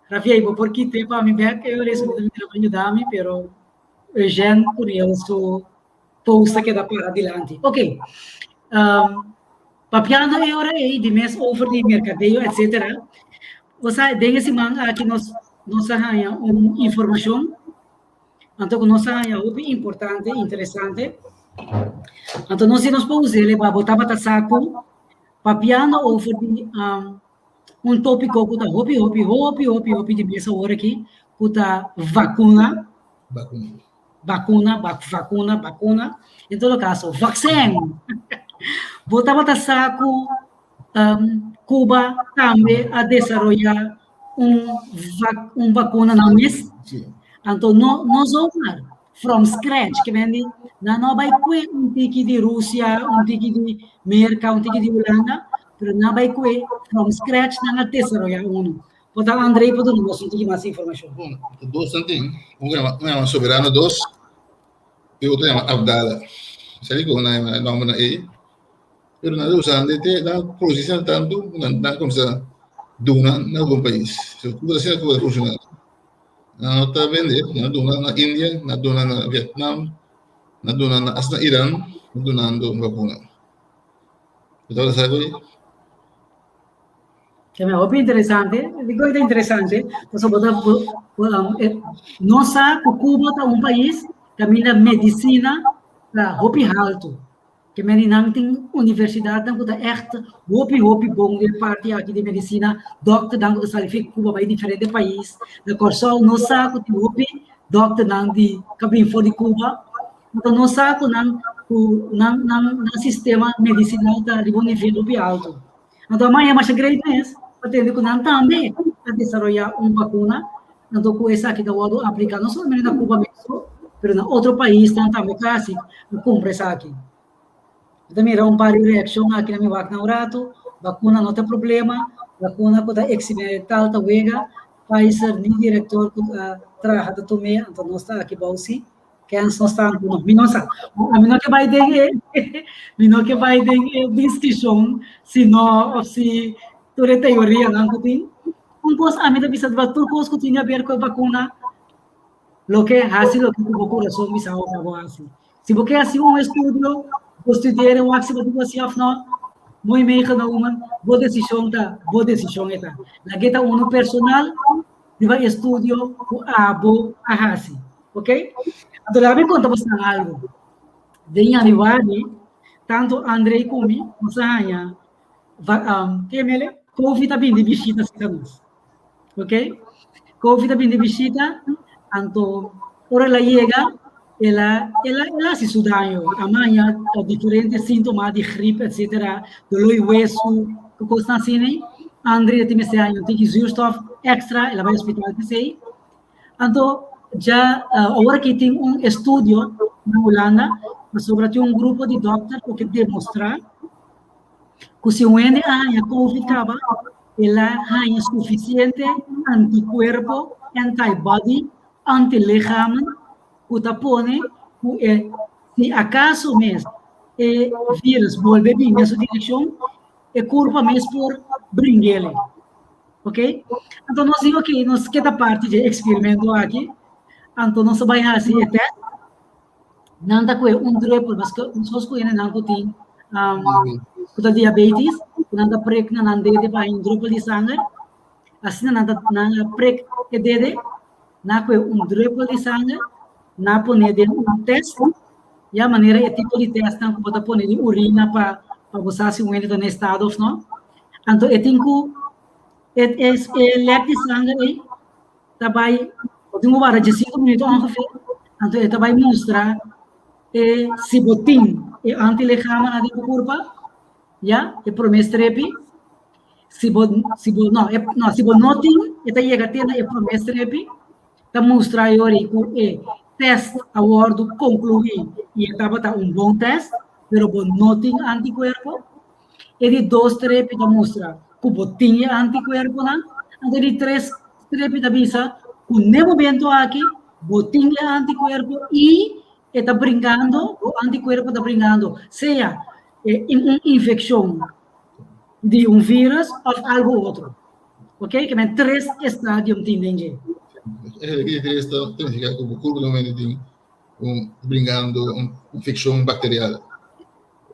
Rafiei, bo por kit'é pa mi bèk? E ora esei bo ta mira pa yuda mi, pero Eugène Curiel su post a keda para dilanti. Ok. Um, papiando e ora ei di mes over di merkadeo, etcétera. Bo sa, den e siman aki nos nos a haña un informashon, anto ku nos a haña hopi importante, interesante. Anto nos si nos por us'é pa bo tabata sa ku papiando over di um, un tópiko ku ta hopi, hopi, hopi, hopi, hopi di mes awor aki, ku ta vakuna. Bakuna. Bakuna, bak, vakuna, bakuna. En todo kaso, vaksin. Bo tabata sa ku um, Cuba tambe a desaroyá un, vak, un vakuna nan mes? Sí. Anto no, no zomaar. from scratch, ke men di nan no bai kue un tiki di Rusia, un tiki di Merka, un tiki di Hulanda, pero nan bai kue from scratch nan a desaroyá unu. Por ta André por duna nos un tiki mas informashon. Bon, ta dos nan tin. Un yama, un yama Soberano dos i otro yama Abdala. Sa dikon nan yama e nòmbernan ei? Pero nan ta usando e te, nan produsi asina tantu ku nan nan kuminsá duna na algun pais. So ku asina ku ta funshoná. Nan no ta bende, nan a duna na India, nan a duna na Vietnam, nan a duna na asta na Iran, nan dunando vakuna. Bo tabata sa ku? Keme hopi interesante, dikon ta interesante? Pasobra bo ta nos sa ku Cuba ta un pais kaminda medisina ta hopi haltu. Ke meni nan tin universidatnan ku ta ègt hopi hopi bon den e parti aki di medisina, dòkternan ku ta sali fi Cuba bai diferente pais. Na Kòrsou nos sa ku tin hopi dòkternan di ku a bin for di Cuba. Anto nos sa ku nan ku nan nan nan sistema medisinal ta riba un nivel hopi alto. Anto a maya masha great mes pa tende ku nan tambe a desaroyá un bakuna, anto ku esaki ta wòrdu apliká no solamente na Cuba mes so, pero na otro paisnan tambe kasi a kumpra esaki. Mi ta mira un par di reakshon aki na mi wak na un ratu, bakuna no ta problema, bakuna ku ta eksperimental ta wega, Pfizer ni direktor ku a traha ta tum'é, anto nos ta aki bou si. Kens nos tantu no. Mi no sa. Ami no ke bai den e mi no ke bai den e diskushon si no of si tur e teorianan ku tin. Un kos ami ta bisa riba tur kos ku tin di aber ku e bakuna, loke hasi loke ku bo kurason bisa bo pa bo hasi. Si bo ke hasi un estudio, bo studier e wak si bo tin ku hasi of no, mooi meegenomen, bo desishon ta bo desishon e ta. Lag'e ta unu personal riba estudio ku abo a hasi. Ok? Anto laga mi konta bosnan algu. Den yanüari, tantu Andrei ku mi, nos a haña va, um, ke mele? Covid a bin di bishita serka nos. Ok? Covid a bin di bishita, anto ora el a yega, el a, el a, el a hasi su daño. A maña diferente síntoma di grip, etcétera, doló di wesu, ku kosnan asina. Andrei a tin mester haña un tiki zuurstof extra, el a bai hospital p'esei. Anto dja awor aki tin un estudio na Hulanda pasobra tin un grupo di dòkter ku ke demostrá ku si un hende a haña covid kaba el a haña sufisiente antikuerpo, antibody, antilichamen, ku ta pone ku e si akaso mes e virus bolbe bin den su direkshon e kurpa mes por bring'el. Ok? Anto nos di, ok, nos ke ta parti dje eksperimento aki, anto nos ta bai hasi e tèst. Nan ta kohe un drùpel, paske nos ku hendenan ku tin um, ku ta diabetis, ku nan ta prek na nan dede pa haña un drùpel di sanger. Asina nan ta nan a prek e dede, nan a kohe un drùpel di sanger, nan a pone den un tèst, ya manera e tipo di tèstnan ku bo ta pone di urina pa pa bo sa si un hende ta na estado òf no. Anto e tin ku e e e lèk di sanger ei ta bai bo tin ku warda diesinku minüt ongeveer, anto e ta bai mustra e si bo tin e antilichamen den bo kurpa, ya, e promé strepi. Si bo si bo no e no si bo no tin e ta yega te na e promé strepi ta mustra e ora ku e tèst a wòrdu konkluí i e tabata un bon tèst pero bo no tin antikuerpo. E di dos strepi ta mustra ku bo tin e antikuerponan. Anto e di tres strepi ta bisa ku n'e momento aki bo tin e antikuerpo i e ta bringando, bo antikuerpo ta bringando sea e un infekshon di un virus of algo otro. Ok, ke men tres estadium tin den dje. E tres ta significa ku bo kurpo normalmente tin un bringando un infekshon bakterial.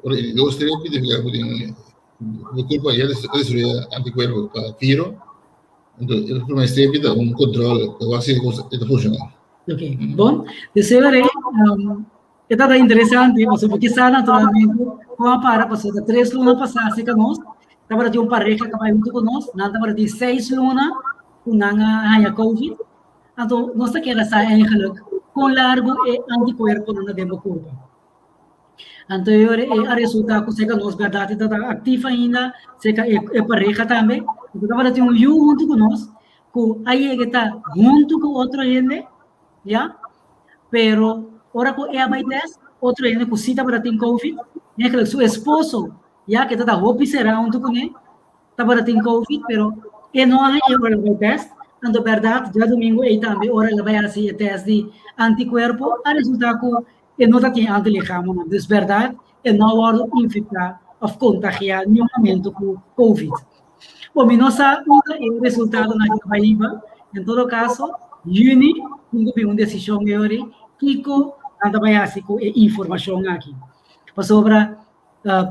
Ora e dos tres significa ku tin bo kurpo ya desaroya antikuerpo pa viro. Anto e prome step ta un kontrol pa wak si e ta funshoná. Ok, bon. Deseo rei, um, E tabata interesante pasobra kisa naturalmente kon a para pasobra tres luna pasá cerca nos tabata tin un pareha ku a bai huntu ku nos, nan tabata tin seis luna ku nan a haña covid, anto nos ta keda sa eigenlijk kon largu e antikuerponan ta den bo kurpa. Anto e ora e a resultá ku cerca nos bèrdat e tabata aktif ainda, cerca e pareha tambe, anto tabata tin un yu huntu ku nos ku a yega ta huntu ku otro hende, ya, pero. Ora ku e a bai tèst, otro hende ku sí tabata tin Covid, eigenlijk su esposo, ya ke tabata hopi será huntu kuné, tabata tin Covid, pero e no a haña ora el a bai tèst. Anto bèrdat, djadumingu ei tambe ora el a bai hasi e tèst di antikuerpo, a resultá ku e no ta tin antilichaamnan. Dus bèrdat, e no a wòrdu infektá òf kontagiá niun momento ku Covid. Bon, mi no sa unda e resultadonan aki ta bai hiba. En todo kaso, yüni tin ku bin un desishon e ora ei kiko nan ta bai hasi ku e informashon aki. Pasobra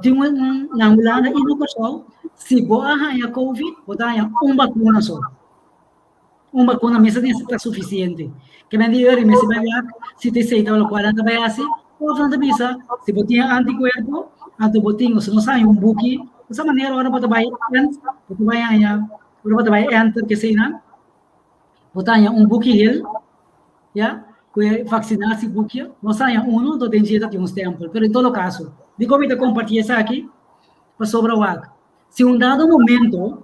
tin un na Hulanda i na Kòrsou, si bo a haña Covid, bo ta haña un bakuna so. Un bakuna mester ta sufisiente. Ke men di ora mester bai wak si ta esei ta lokual nan ta bai hasi òf nan ta bisa si bo tin antikuerpo anto bo tin osea nos haña un buki esa manera ora bo ta bai ent bo ta bai haña ora bo ta bai enter keseinan bo ta haña un buki hel ya ku e vaksinasi buki nos haña uno anto den dje ta tin un stèmpel pero en todo kaso dikon mi ta kompartí esaki pasobra wak Si un dado momento,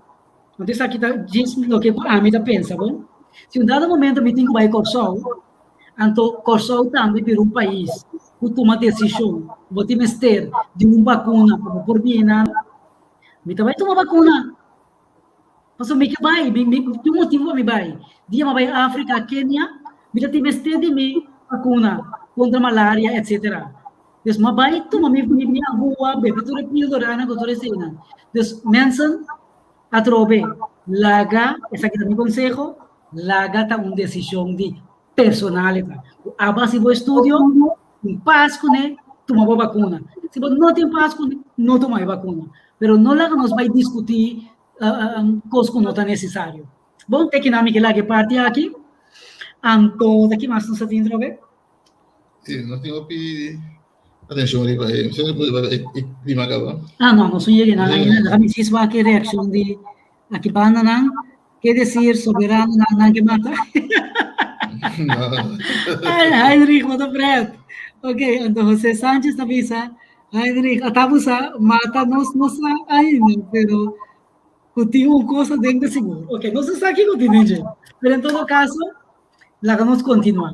anto esaki ta djis loke ku ami ta pensa bo, si un dado momento mi tin ku bai Kòrsou, anto Kòrsou tambe bira un pais ku tuma desishon ku bo tin mester di un bakuna pa bo por bini, mi ta bai tuma bakuna. Pasobra mi ke bai, mi tin un motibu pa mi bai. Dia mi a bai Afrika, Kenia, mi ta tin mester di mi bakuna kontra malaria, etsetera. Dus m'a bai tuma mi mi agua, bebe tur e píldoranan ku tur eseinan. Dus mensen, atrobe, laga, esaki ta mi konseho, laga ta un desishon di personal e ta. Ku abo hasi bo estudio, tin pas kuné, tuma bo bakuna. Si bo no tin pas kuné, no tuma e bakuna. Pero no laga nos bai diskutí kos ku no ta nesesario. Bon, te kinan mi ke laga e parti aki. Anto, ta ki mas nos ta tin atrobe? Sí, nos tin hopi atenshon riba e, e klima kaba. Ah, no, nos no yega nan ainda. Laga mi sis wak e reakshon di aki bandanan. Ke desir soberano nan nan ke mata? Ay, Heinrich, bo ta pret. Ok, anto José Sanchez ta bisa, Heinrich, ata bo sa, mata nos no sa ainda, pero ku tin un kos aden ta sigur. Ok, nos no sa kiko tin den dje, pero en todo kaso, Laga nos kontinuá.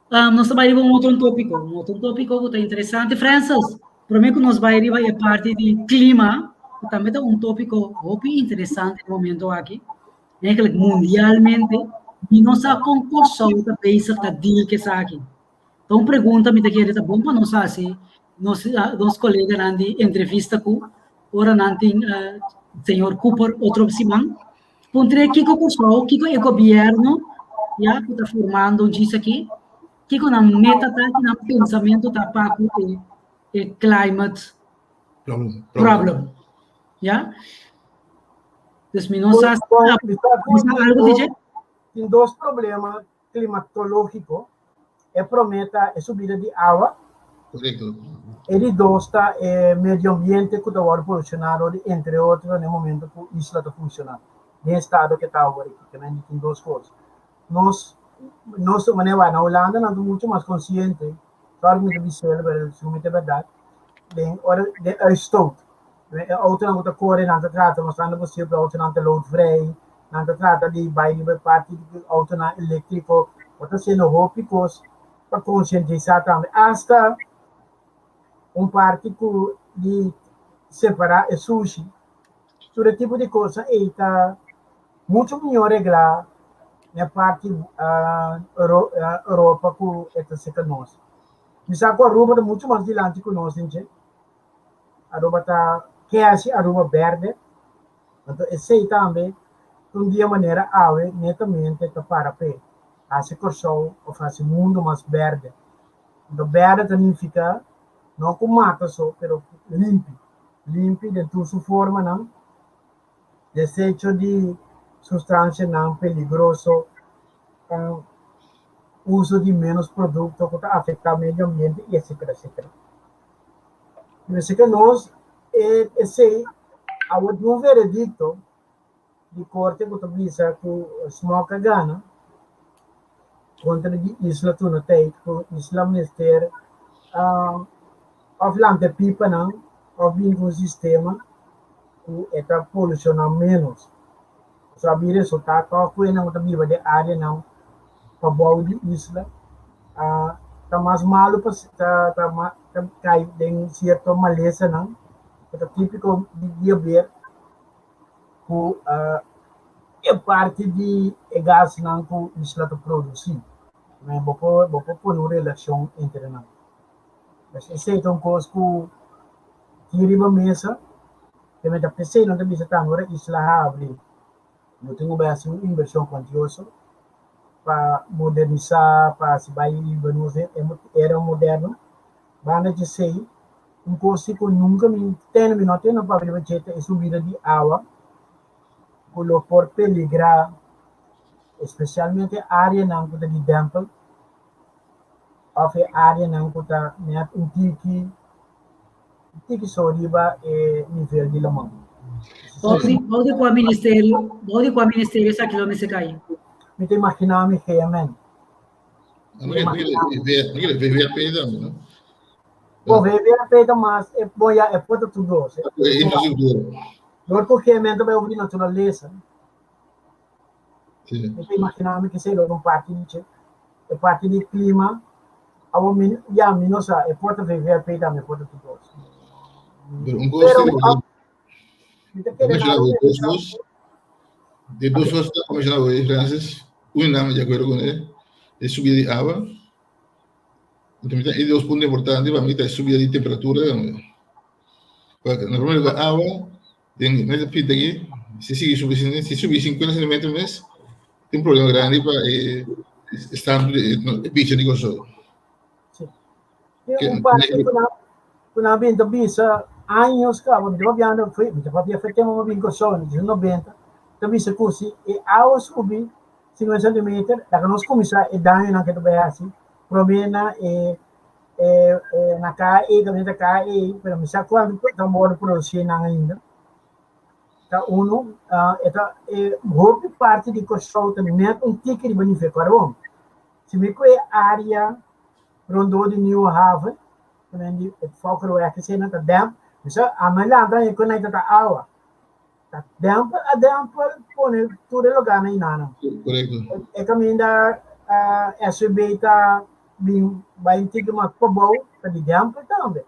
Nos ta bai riba un otro tópiko, un otro tópiko ku ta interesante. Francis, promé ku nos bai riba e parti di klima, ku tambe ta un tópiko hopi interesante na momento aki, eigenlijk mundialmente, mi no sa kon Kòrsou ta bezig ta deal ku esaki. Ta un pregunta mi ta kere ta bon pa nos hasi nos nos koleganan di entrevista ku ora nan tin señor Cooper otro siman. Puntr'é kiko Kòrsou, kiko e gobièrnu ya ku ta formando djis aki, kiko nan meta ta, ki nan pensamentu ta pa ku e e climate problem. Ya. Dus mi no sa si sa algu di dje. Tin dos problema klimatológiko. E promé ta e subida di awa. Korekto. E di dos ta e medio ambiente ku ta wòrdu polushoná dor di entre otro na e momento ku isla ta funshoná den e estado ke ta awor aki. Kementi tin dos kos. Nos nos manera wak na Hulanda nan ta muchu mas konsiente, sòri ku mi ta bis'el pero segun mi ta e bèrdat, den ora den uitstoot. E outonan ku ta kore nan ta trata mostrando posibel ku e outonan ta loodvrij, nan ta trata di bai riba e parti di outonan eléktriko. Bo ta hasiendo hopi kos pa konsientisá tambe. Asta un parti ku di separá e sushi. Tur e tipo di kosnan ei ta muchu mihó reglá na e parti Europa ku e ta seka nos. Mi sa ku Aruba ta muchu mas dilanti ku nos den dje. Aruba ta ke hasi Aruba berde. Anto esei tambe ta un dia manera awe netamente ta para p'e hasi Kòrsou òf hasi mundu mas berde. Anto berde ta nifiká no ku mata so pero limpi, limpi den tur su formanan, desecho di sustansianan peligroso, uso di ménos produkto ku ta afektá medio ambiente i etsetera etsetera. Mester ke nos e esei awor tin un veredikto di korte ku ta bisa ku Smock a gana kontra di Isla Tunateit ku Isla mester òf lanta e pipanan òf bini ku un sistema ku e ta polushoná ménos. So a bin resultá tòg ku esnan ku ta biba den áreanan pabou di isla. Ta mas malu pa ta ta ta kai den sierto malesanan ku ta típiko di diabetes ku e parti di e gasnan ku isla ta produsí. Bo por bo por pone un relashon entre nan. Pues esei ta un kos ku tin riba mesa, te mester p'esei nan ta bisa tambe ora isla habri No tin ku bai hasi un invershon kuantioso pa modernisá, pa hasi bai riba nos era moderno. Banda djesei, un kos si ku nunka mi tende, mi no tende papia riba dje ta e subida di awa ku lo por peligrá espesialmente áreanan ku ta di dèmpel òf e áreanan ku ta nèt un tiki. Tiki so riba e nivel di laman. Bou di, bou di kua ministerio, bou di kua ministerio esaki lo mester kai? Mi ta imaginá mi GMN. VVRP tambe, no? Bo VVRP ta mas, e, bo ya, e por ta tur dos. E infrastruktura. Dor ku GMN ta bai over di naturalesa. Sí. Mi ta imaginá mi ke lo un parti di che. E parti di klima, awor mi, ya, mi no sa, e por ta VVRP tambe, e por ta tur dos. Pero un kos Pero te mi, mi ta kere mencionado nada dos kos, de dos kos ta mencionado hoy, Francis, un naam de acuerdo con él, e subida di awa. Entonces, e dos punto importante pa mi ta e subida di temperatura tambe. Porque na primer lugar, awa, Den mester pinta aki, si sigui subi si subi 50 centimeter mes, tin un problema grandi pa e stand e bicha di Kòrsou. Sí. Tin un parte ku nan ku nan bin ta bisa años kaba, mi ta papiando, mi ta papia fe tempu mi bin Kòrsou, mi 90, ta bisa ku si e awa subi 50 centimeter, laga nos kuminsá e dañonan ke ta bai hasi, promé na e na KE, kaminda ta KE, pero mi sa kuantu ta wòrdu produsí nan ainda. Ta unu, e ta e hopi parti di Kòrsou ta nèt un tiki riba nivel karbon. Si mi ku e área rondó di Nieuwe Haven, kaminda di e Fokkerweg esei ta dèmp, mi sa ami lanta e konekta ta awa. Ta dèmpel a dèmpel pone tur e logánan einanan. Korekto. E kaminda SUB ta bin bai un tiki mas pabou ta di dèmpel tambe.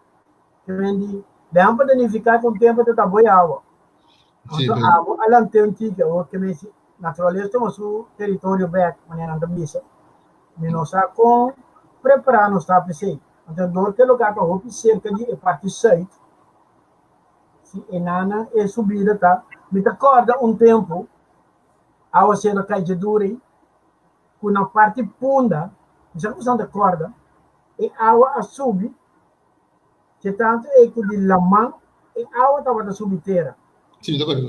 Ke men di dèmpel ta nifiká ku un tempu ta ta boi awa. Sí, Anto pero abo a lant'é un tiki awor ke men si naturalesa tuma su teritorio bèk manera nan ta bisa. Mi no sa kon prepará nos ta p'esei. Anto dor ku e lugá ta hopi serka di e parti sùit, Si e nana e subida ta. Mi ta kòrda un tempu awasero kai dje duru ei ku na parti Punda, mi sa ku boso ta kòrda, e awa a subi dje tantu ei ku di laman e awa tabata subi tera. Si, mi ta kòrda ku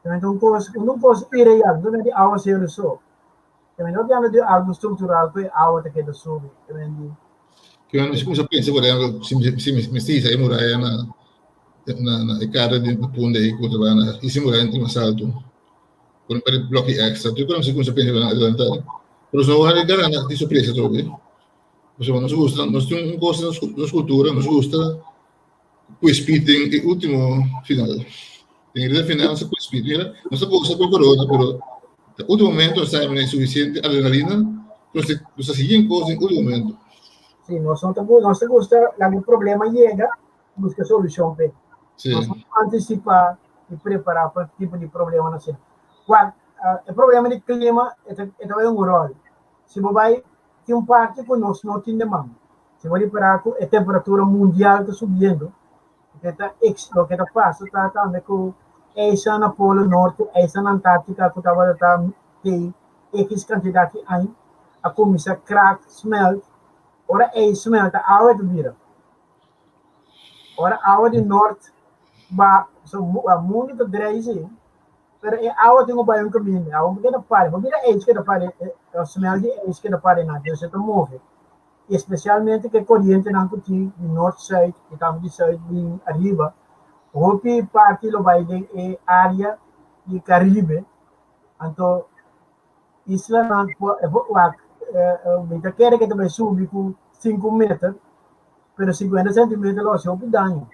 Tambe un kos, un kos ireal, no di awasero so. Tambe no piano di algu struktural ku e awa ta keda subi. Tambe di. Ke mi kuminsá pensa, por ehempel, si mi si mi mester hisa e muraya na na na e kada di punda ei ku ta bai na hisa e muraya mas altu, pone un par di bloki èkstra, tur ku mi kuminsá pensa na adelantá. Pero nos no wak gana di sorpresa atrobe, pasobra nos gusta, nos tin un kos den nos kultura, nos gusta ku e speed den e ultimo final. Den e reda final nos ta ku e speed. Mira, nos ta gosa ku corona, pero na ultimo momento nos ta haña suficiente adrenalina, nos ta nos ta sigui un kos den ultimo momento. Sí, nos no ta nos ta gusta laga e problema yega, buska solushon p'e. Sí. Nos no antisipá i prepará pa tipo di problemanan asina. Wak, e problema di klima e ta e ta bai un ròl. Si bo bai tin un parti ku nos no tin den man. Si bo ripará ku e temperatura mundial ta subiendo, loke ta ex loke ta pasa ta tambe ku eisa na Polo Norte, eisa na Antártika ku tabata ta tei ekis kantidat di aña a kuminsá krak, smelt. Ora ei smelt awa e ta bira. Ora awa di nort ba so mundu ta drei si. Pero e awa tin ku bai un kaminda, e awa no keda pare. Bo mira ijs keda pare, e smel di ijs keda pare nan, dus e ta move. I espesialmente ku e korientenan ku tin di nort-sùit i tambe di sùit bin ariba, hopi parti lo bai den e área di Karibe. Anto islanan por wak, mi ta kere ku e ta bai subi ku sinku meter, pero sinkuenta sentimeter lo hasi hopi daño.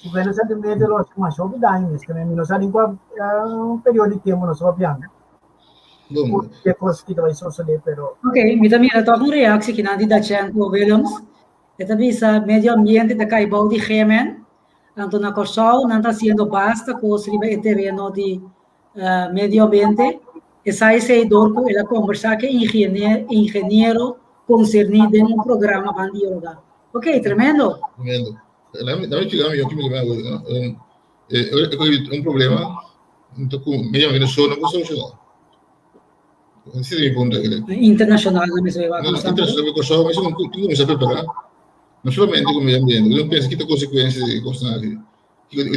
50 centimeter lo haci masha hopi daño mes. Mi no sa den cua periodo di tempo nos ta papiando. Bon. E kos ki ta bai sosodé, pero. Ok, mi ta mira tòg un reaksi kinan di Dachenko Willems. E ta bisa medio ambiente ta kai bou di GMN, anto na Kòrsou nan ta hasiendo basta kos riba e tereno di medio ambiente. Esai sei dor ku el a kombersá ku e ingeniero konserní den un programa ban dialoga. Ok, tremendo. Tremendo. Dame explica mi, yo ki mi un problema ku medio ambiente so no por soluciona. Ese es mi punto. Internacional na mes wak. No, internacional mi Kòrsou, mi tin ku kuminsá prepará. No solamente ku medio ambiente, mi pensa kita konsekuensia di kosnan aki.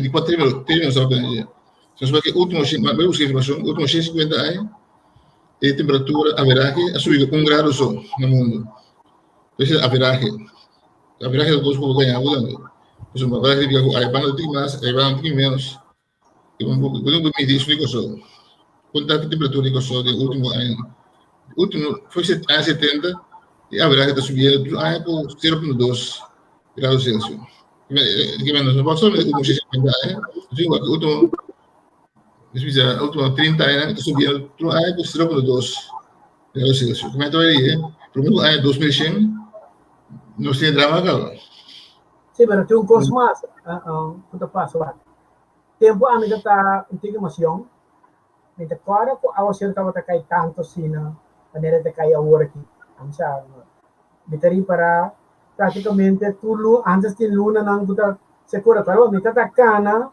Di kua término, término sa papia dje. Si nos wak e último, mi a buska informashon, último 150 aña, e temperatura averahe a subi un grado so na mundu. Ese averahe. Averahe ta kos ku bo gaña bo tambe. Pasobra averahe significa ku ai banda tin mas, ai banda tin ménos. Bo tin ku midi esun di Kòrsou. Kon ta e temperatura di Kòrsou den último aña? Último, for aña 70, e averahe ta subiendo tur aña ku 0.2 grado Celsius. Nos no por solamente último 50 aña, nos wak último, nos bisa último 30 aña ta subiendo tur aña ku 0.2 grado Celsius. Kuma ta bai di, prome ku aña 2100 nos tin e drama kaba. Sí, pero tin un kos mas ku ta pasa wak. Tempu ami ta ta un tiki mas yòn, mi ta kòrda ku awaseru tabata kai tantu asina manera e ta kai awor aki. Ami sa, mi ta ripará práktikamente tur luna, antes tin lunanan ku ta sekura, pero mi ta ta kana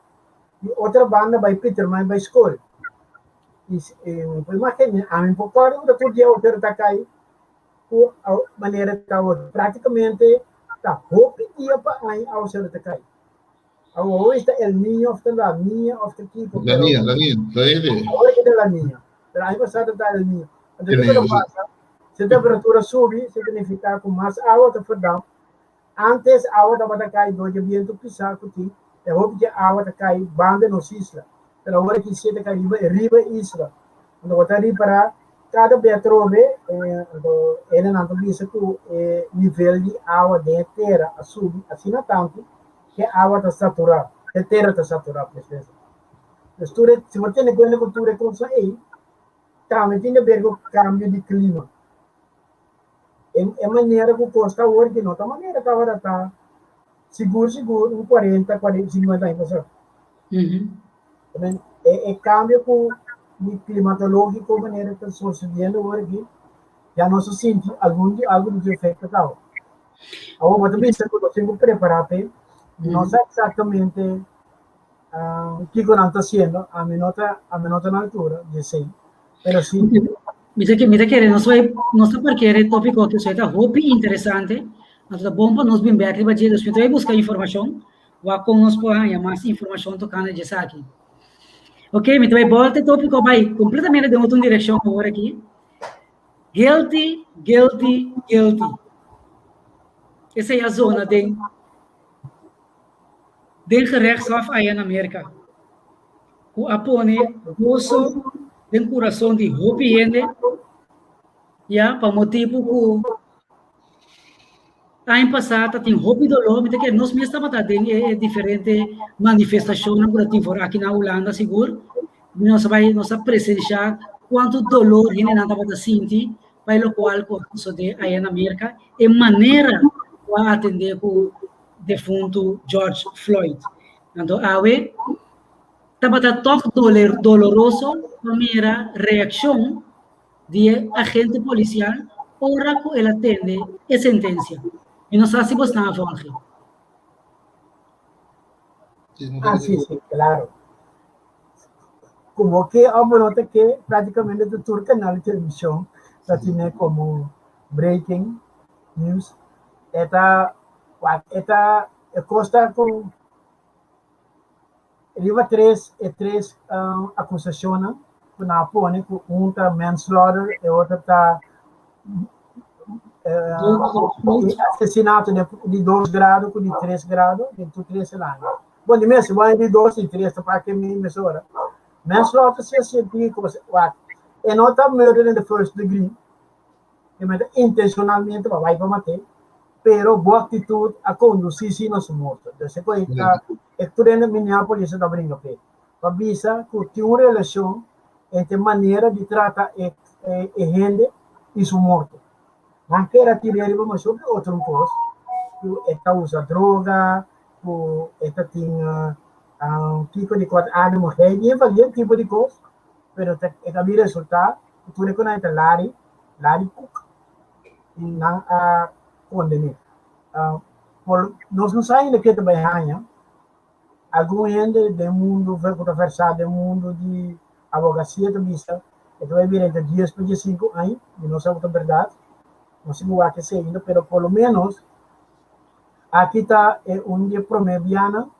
di otra banda bai Pietermaai bai skol. I mi por imaginá, ami por kòrda ku ta tur dia awaseru ta kai ku manera ta awor. Práktikamente ta hopi dia pa aña awaseru ta kai. Awor ta El Niño of ta La Niña of ta kiko. La Niña, La Niña, La Niña. Awor ke ta La Niña. Pero aña pasado ta El Niño. Anto kiko ta pasa? Si temperatura subi, significa ku mas awa ta ferdam. Antes awa tabata kai dor di bientu pisá ku tin, e hopi di awa ta kai banda nos isla. Pero awor aki si ta kai riba riba e isla. Anto bo ta ripará kada be atrobe, anto hendenan ta bisa ku e nivel di awa den e tera a subi asina tantu e awa ta saturá, e tera ta saturá pues bes. Dus tur e, si bo tene kuenta ku tur e kosnan ei, tambe tin di ber ku kambio di klima. E, e manera ku kos ta awor ki no ta manera tabata ta sigur sigur un 40, 40, 50 aña pasá. E, e kambio ku di klimatológiko manera ta sosediendo awor aki, ya nos a sinti algun di algu di su efekto kaba. Awor bo ta bisa ku nos tin ku prepará p'e, no sa eksaktamente kiko nan ta hasiendo, ami no ta ami no ta na altura di esei, pero si. Mi ta mi ta kere nos bai nos ta parkera e tópiko aki pasobra e ta hopi interesante, anto ta bon pa nos bin bèk riba dje, dus mi ta bai buska informashon wak kon nos por haña mas informashon tokante dje esaki. Ok, mi ta bai bòlta e tópiko bai kompletamente den otro direkshon awor aki. Guilty, guilty, guilty. Esei a zona den den gerechtshof aya na Merka, ku a pone goso den kurason di hopi hende, ya, pa motibu ku aña pasá ta tin hopi doló, mi ta kere nos mes tabata den e diferente manifestashonnan ku ta tin for aki na Hulanda sigur, nos a bai nos a presenshá kuantu dolor hendenan tabata sinti pa e lokual ku a sosodé aya na Merka, e manera ku a atendé ku defuntu George Floyd. Anto awe tabata tòg doloroso pa mira reakshon di e agente polisial ora ku el a tende e sentensia. Mi no sa si bosnan a volge. Ah, sí, sí, claro. Como ke of bo no ta ke, prácticamente ta tur canal de televisión ta tene como breaking news. E ta, wak, e ta, e kos ta ku riba tres, e tres um, akusashonnan ku nan a pone ku un ta manslaughter, e otro ta eh, asesinato de, di dos grado ku di tres grado, di tur tres el aña. Bon, di mes, bon di dos i tres ta pa ke mi mesora. Manslaughter si a sinti ku wak, e no ta murder in the first degree, e meta intencionalmente pa bai pa mat'é, pero bo actitud a conduci si na su morto. Dus e koe ta, e tur hende Minneapolis ta bringa p'e. Pa bisa ku tin un relacion entre manera di trata e. e hende i su morto. Nan kere a tir'é riba masha hopi otro kos, ku e ta usa droga, ku e ta tin kiko di kòt ánimo hei, bien valiente tipo di kos, pero ta e ta bin resultá ku tur e ku nan ta Larry, Larry Cook, i nan a konden'é. Por nos no sa ainda ke ta bai haña. Algun hende den mundu ku ta versá den mundu di abogasia ta bisa e ta bai bira entre dies pa diesinku aña, mi no sa ku ta bèrdat, no sigur wak esei ainda, pero por lo ménos aki ta e un di e promé bianan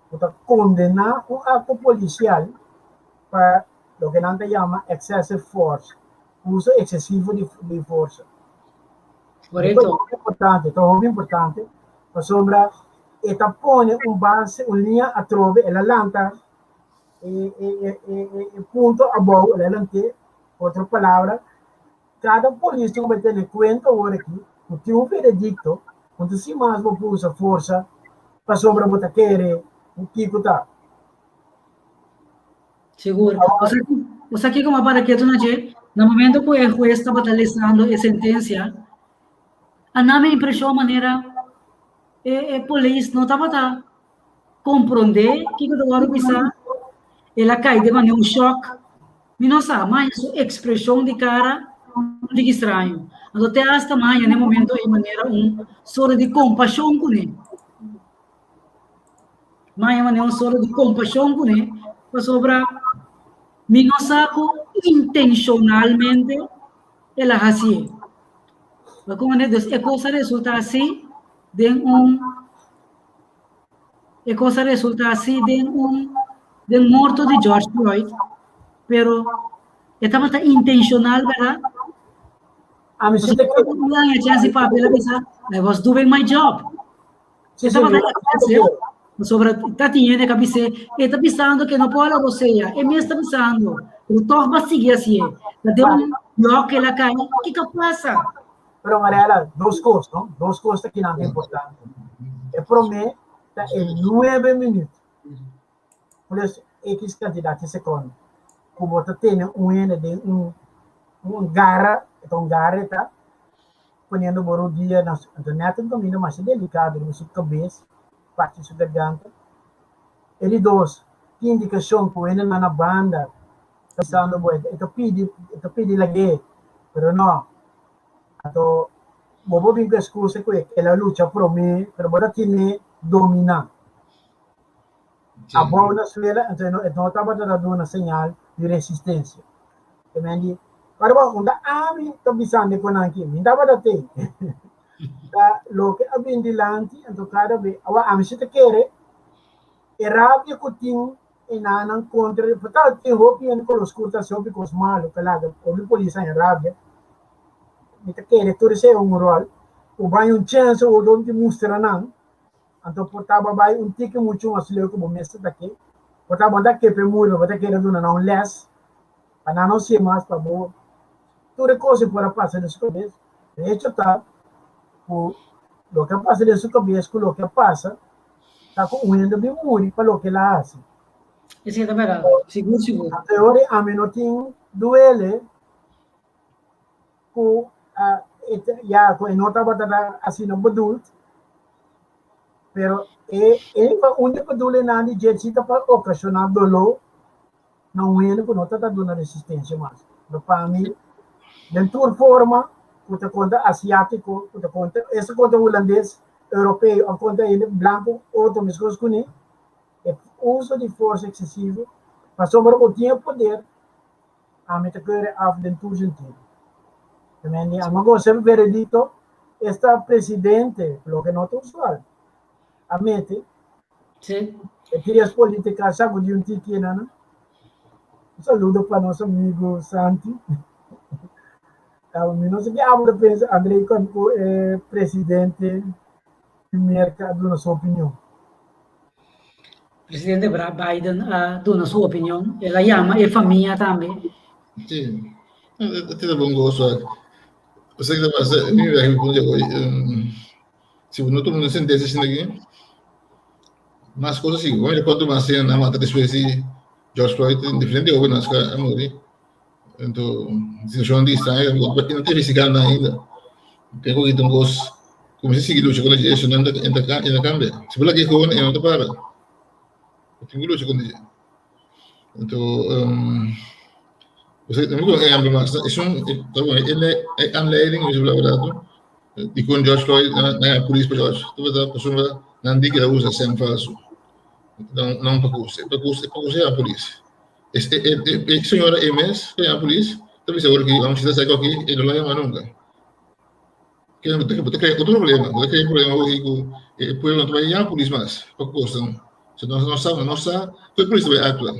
ku ta kondená un akto polisial pa loke nan ta yama excessive force, uso eksesivo di forsa. Korekto. Ta hopi importante, ta hopi importante, pasobra e ta pone un base, un liña atrobe, el a lanta e, e, e, e, e punto abou, el a lant'é, otro palabra, kada polis tin ku bai tene kuenta awor aki, ku tin un veredikto, ku ta si mas bo por usa forsa pasobra bo ta kere ku kiko ta. Sigur. Bo sa kiko m'a para ketu na dje? Na momento ku e hues tabata lesando e sentensia, a na mi impreshon manera e e polis no tabata komprondé kiko ta wòrdu bisá, el a kai den manera un shòk. Mi no sa, m'a haña su ekspreshon di kara un tiki straño. Anto te asta m'a haña na e momento ei manera un sort di kompashon kuné. M'a haña un sort di kompashon kuné pasobra mi no sa ku intenshonalmente el a hasié. Bo komprendé? Dus e kos a resultá así den un e kos a resultá así den un den morto di George Floyd, pero e tabata intenshonal, bèrdat? Ami si te Pasobra un aña chèns di papia el a bisa, I was doing my job. Sí, E sí, tabata mi- excessive, pasobra ta tin hende ka bis'é, e ta bisando ke no por hala rosea, e mes ta bisando, pero tòg bo a sigui hasié. Ta den un blòk el a kai, kiko a pasa? Pero Mariela, dos kos, no? Dos kos ta kinan ta importante. E promé ta e nuebe minüt plus X kantidat di sekònde ku bo ta tene un hende den un un gara, e ta un gara e ta, poniendo bo rodia na su, anto nèt un kaminda masha delikado riba su kabes, parti di su garganta. E di dos, tin indikashon ku hendenan na banda ta bisando bo, e ta pidi, e ta pidi lag'é, pero no. Anto bo por bin ku eskusa ku el a lucha promé, pero bo ta tene dominá. Abou na suela, anto e no tabata ta duna señal di resistensia. E men di, Pero bo, unda ami ta bisando ku nan aki? Mi tabata tei. Ta loke a bin dilanti, anto kada be, awa ami si ta kere e rabia ku tin e nannan kontra, por tal tin hopi hende ku lo skur ta hasi hopi kos malu, ku a laga hopi polis haña rabia. Mi ta kere tur esei un ròl, ku bai un chèns awor di mustra nan Anto por taba bai un tiki muchu mas leu ku bo mester ta ke. Por ta bo ta kepe murba, bo ta kere duna nan un lès pa nan no siña mas pa bo. Tur e kos ei por a pasa den su kabes. E hecho ta ku loke a pasa den su kabes ku loke a pasa ta ku un hende bin muri pa loke el a hasi. Esei ta bèrdat, sigur sigur. Anto e ora ei ami no tin duele ku ya ku e no tabata ta asina bedoeld, pero e e pa un di bedoelingnan di dje si ta pa okashoná doló na un hende ku no ta ta duna resistensia mas. Pero pa mi, den tur forma ku ta konta asiátiko, ku ta konta, esta konta hulandes, europeo òf konta hende blanku otro meskos kuné, e uso di forsa eksesivo pasobra bo tin e poder. Ami ta kere af den tur sentido. Temen di ami gosa e veredicto esta presidente, loke no ta usual, a mete. Sí. E tirias politica sagudi un tiki nan. Un saludo pa nos amigo Santi. Mi no sa ki abo ta pensa Andrei con cu e presidente di Merca a duna su opinion. Presidente Biden a duna su opinion. El a yama e famia tambe. Sí. Te da bon gozo. O sea, que pasa, mi viaje mi punto hoy, si no toma una sentencia sin aquí, más cosas sí. Bueno, cuanto más se na mata después de George Floyd, en diferente jóvenes que a morir. Anto situacion di extraño, no ta investigando ainda. Tengo que un cos, como se sigue lucha con eso, no entra cambia. Se por aquí joven, no te para. Tengo lucha con eso. Anto, um, mas, es un, e aanleiding, is bla di con George Floyd, na polis pa George. Tu bata persona nan di que la usa sem falso. Não, não pa cuse, pa cuse, pa cuse a polis. E señora MS, que é a polis, ta bisa awor aki, vamos a saco aki, e no la llama nunca. Que no te crea otro problema, te crea problema hoy ku e pueblo no te va a llamar polis mas, pa cosa. Se no no sabe, no sabe, que polis vai actuar.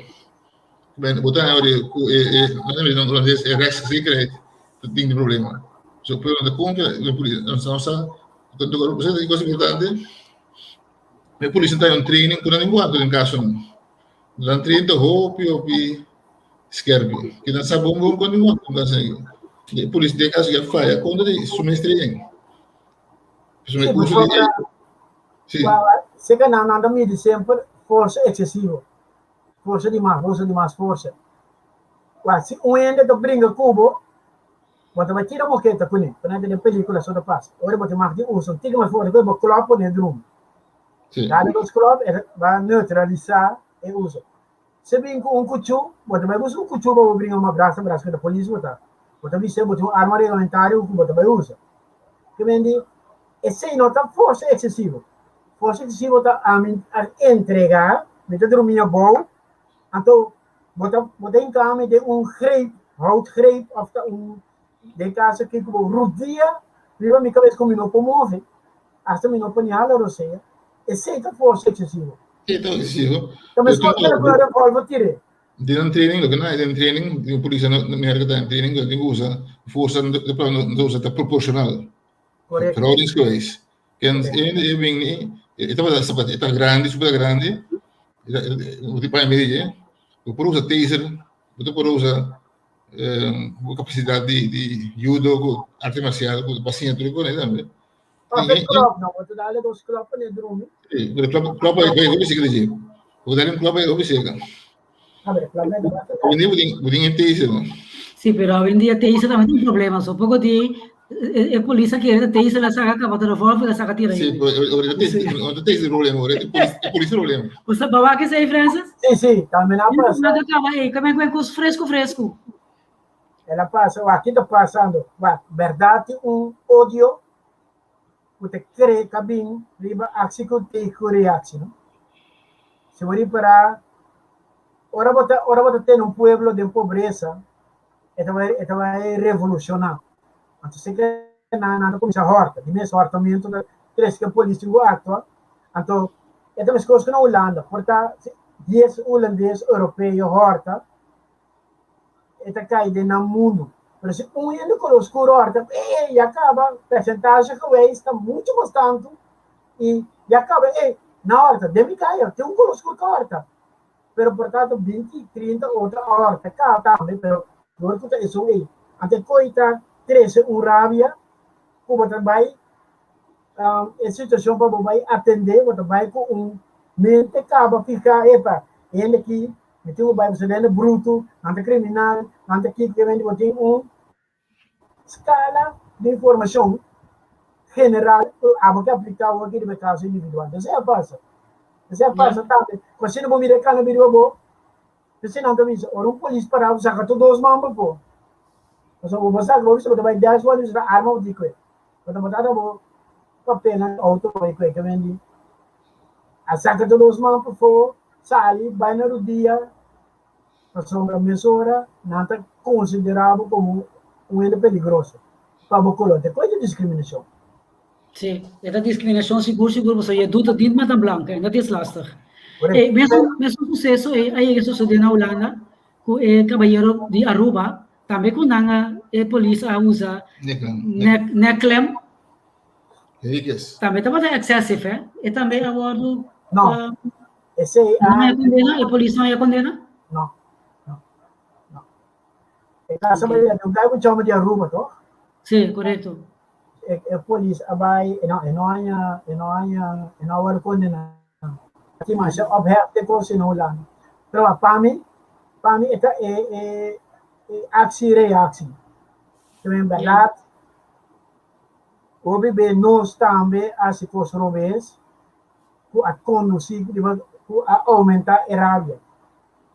Ben, botar ahora ku e e no no holandês e rechtszekerheid, dat ding de problema. So pueblo no te confia, e polis no no sabe. Tanto que cosa importante, e polis ta un training ku nan ningun acto en caso. Nan train ta hopi hopi skerpi. Ki nan sa bon bon kon ningun acto caso. E polis den caso ya falla kontra di su mes training. Su mes curso di Sí. Seka nan nan ta midi semper forsa excesivo. Forsa di mas, forsa di mas forsa. Wa si un hende ta bringa ku bo, bo ta bai tira moketa kuné. Ku nan ta den pelikula so ta pasa. Ora bo ta mag di usa un tiki mas forsa ku bo klòp pone drumi. Sí. Dale dos klòp e ba neutralisá e uso. Si bin ku un kuchú, bo ta bai buska un kuchú pa bo bringa un brasa brasa ku ta polis bo ta. Bo ta bisa bo tin un arma reglamentario ku bo ta bai usa. Ke men di esei no ta forsa eksesivo. Forsa eksesivo ta ami a entregá, mi ta drumi abou, anto bo ta bo ta hinka mi den un greep, houtgreep òf ta un den kaso aki ku bo rudia riba mi kabes ku mi no por move. Hasta mi no por ni hala rosea. Esei ta forsa excesivo. Esei ta excesivo. Ta meskos ku un revolver tir'é. Den un training, loke nan hay den training, den polis na Merka ta den training, ku tin ku usa forsa, no ta usa ta proporshonal. Korekto. Verhoudingsgewijs. Ken e e bin ni, e tabata e ta grandi, super grandi, e ta paña medio dje, bo por usa taser, bo ta por usa bo kapasidat di di judo ku arte marsial ku bo siña tur kos tambe. Pape klop no, bo ta dale dos klop pa ne drumi. Sí, pero klop klop ay bay hopi seka dje. Bo dale un klop ay hopi seka. A ver, klop ne basta. Hoy en dia bo tin bo tin e taser no. Sí, pero hoy en dia taser tambe tin problema. So poko di e polis a kere ta taser la saka kaba ta revolver la saka tira Sí, pero ora ta taser problema, ora e polis problema. Bo sa bo wak esei, Francis? Sí, sí, tambe na pasa. Nada kaba ei, kamen ku e kos fresku fresku. El a pasa, wak, ki ta pasando? Wak, bèrdat tin un odio ku ta kree ka bin riba aksi ku tei ku reaksi, no? Si bo ripará, ora bo ta ora bo ta tene un pueblo den pobresa, e ta bai e ta bai revolushoná. Anto si ke nan nan ta kuminsá hòrta, di mes hòrtamentu ta trese ke polis tin ku aktua. Anto e ta meskos ku na Hulanda, por ta dies hulandes europeo hòrta, e ta kai den nan mundu. Pero si un hende color oscuro horta, eh, ya caba, percentaje gewijs ta mucho mas tanto y ya caba, eh, na horta, den mi caya, tin un color oscuro ka horta. Pero por tanto, 20, 30 otro a horta ka tambe, pero dor cu ta esun ey. Anto e coy ta trece un rabia cu bo ta bay, um, e situacion pa bo bay atende, bo ta bay cu un mente caba fiha, epa, e hende aki Mi tin ku bai pasobra hende brutu, nan ta kriminal, nan ta kiko ke mente bo tin un skala di informashon general ku abo ke apliká awor aki riba e kaso individual. Esei a pasa. Esei a pasa tambe. Ku asina bo mira e kana biriba bo, p'esei nan ta bisa ora un polis para bo saka tur dos man pafó. Pasobra bo bo saka bo bisa bo ta bai dashboard bo bisa ta arma bo tin kue. Bo ta bota ta bo papelnan di outo bai kue ke men di a saka tur dos man pafó. Sali bai na rudia pasobra mesora nan ta konsiderá bo komo un hende peligroso pa bo koló. Te koi di diskriminashon. Sí, e ta diskriminashon sigur sigur pasobra je doet het niet met een blanke en dat is lastig. E mesun mesun suseso ei a yega sosodé na Hulanda ku e kabayero di Aruba tambe ku nan a e polis a usa nek nekklem. Henriquez. Tambe tabata excessive, eh? E tambe a wordu... No, esei a... No a condena? E polis no a condena? No, no, no. E caso okay. bai, un kai ku chama di Aruba, toch? Sí, correcto. E, e polis a bai, e no, e no haña, e no haña, e no a wordu condena. Tin masha ophef te kos na Hulanda. Pero pa mi, pa mi e ta e, e. Aksi i reaksi. Te men bèrdat, hopi be nos tambe a hasi kos robes ku a kondusí riba ku a oumentá e rabia.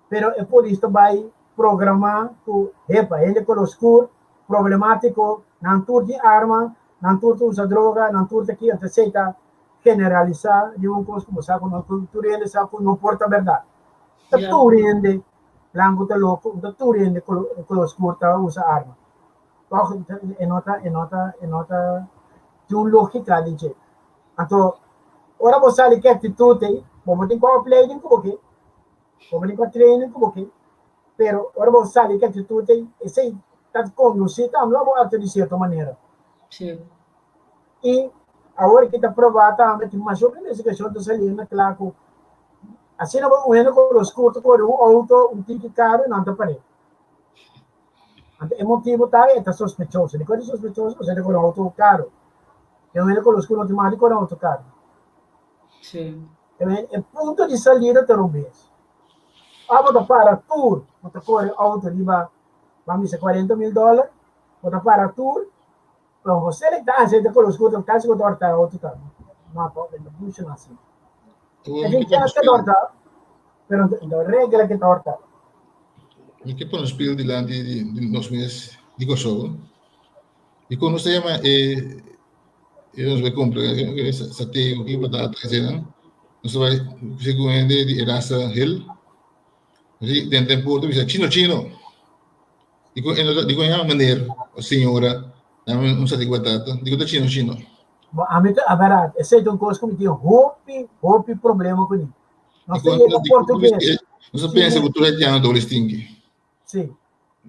Pero e polis ta bai programá ku hepa hende koló skur, problemátiko, nan tur tin arma, nan tur ta usa droga, nan tur ta ki, anto esei ta generalisá riba un kos ku bo sa ku no tur hende sa ku no por ta bèrdat. Ta tur hende Blanco ta loco, no ta tur hende color oscur ta usa arma. Toch e no ta, e no ta, e no ta tin un logica di dje. Anto, ora bo sali cu e actitud ey, bo por tin cu opleiding cu bo ke, bo por tin cu training cu bo ke, pero ora bo sali cu e actitud ey, esey ta conduci tambe pa bo actua di cierto manera. Sí. Y awor ki ta proba tambe, tin masha hopi investigacion ta saliendo cla cu Asina bo un hende ku los kurto kore un outo un tiki karu nan ta par'é. Anto e motibu ta e ta sospechoso. Dikon e ta sospechoso? Pasobra e ta kore un outo karu. E un hende ku los kurto no tin mag di kore un outo karu. Sí. E punto di salida ta robes. Abo ta para tur bo ta kore outo riba ban bisa 40.000 dòler, bo ta para tur, pero bo selektá ansa e ta kore los kurto kasi bo ta horta e outo tambe. No, e ta funshoná asina. E tin chance ta horta, pero no regla ke ta horta. Mi ke pone un spiel dilanti di nos mes di Kòrsou. Dikon nos ta yama e e nos bai kumpra e saté o ki batata eseinan, nos ta bai segun hende di e rasa hel. Den den porta bisa chino chino. Dikon e no ta dikon e yama meneer o señora dame un saté ku batata dikon ta chino chino. Bo ami ta aberrat esei ta un kos ku mi tin hopi hopi problema kuné. Nos ta yega portugues. Nos ta pensa ku tur haitiano ta wòrdu stinki. Si.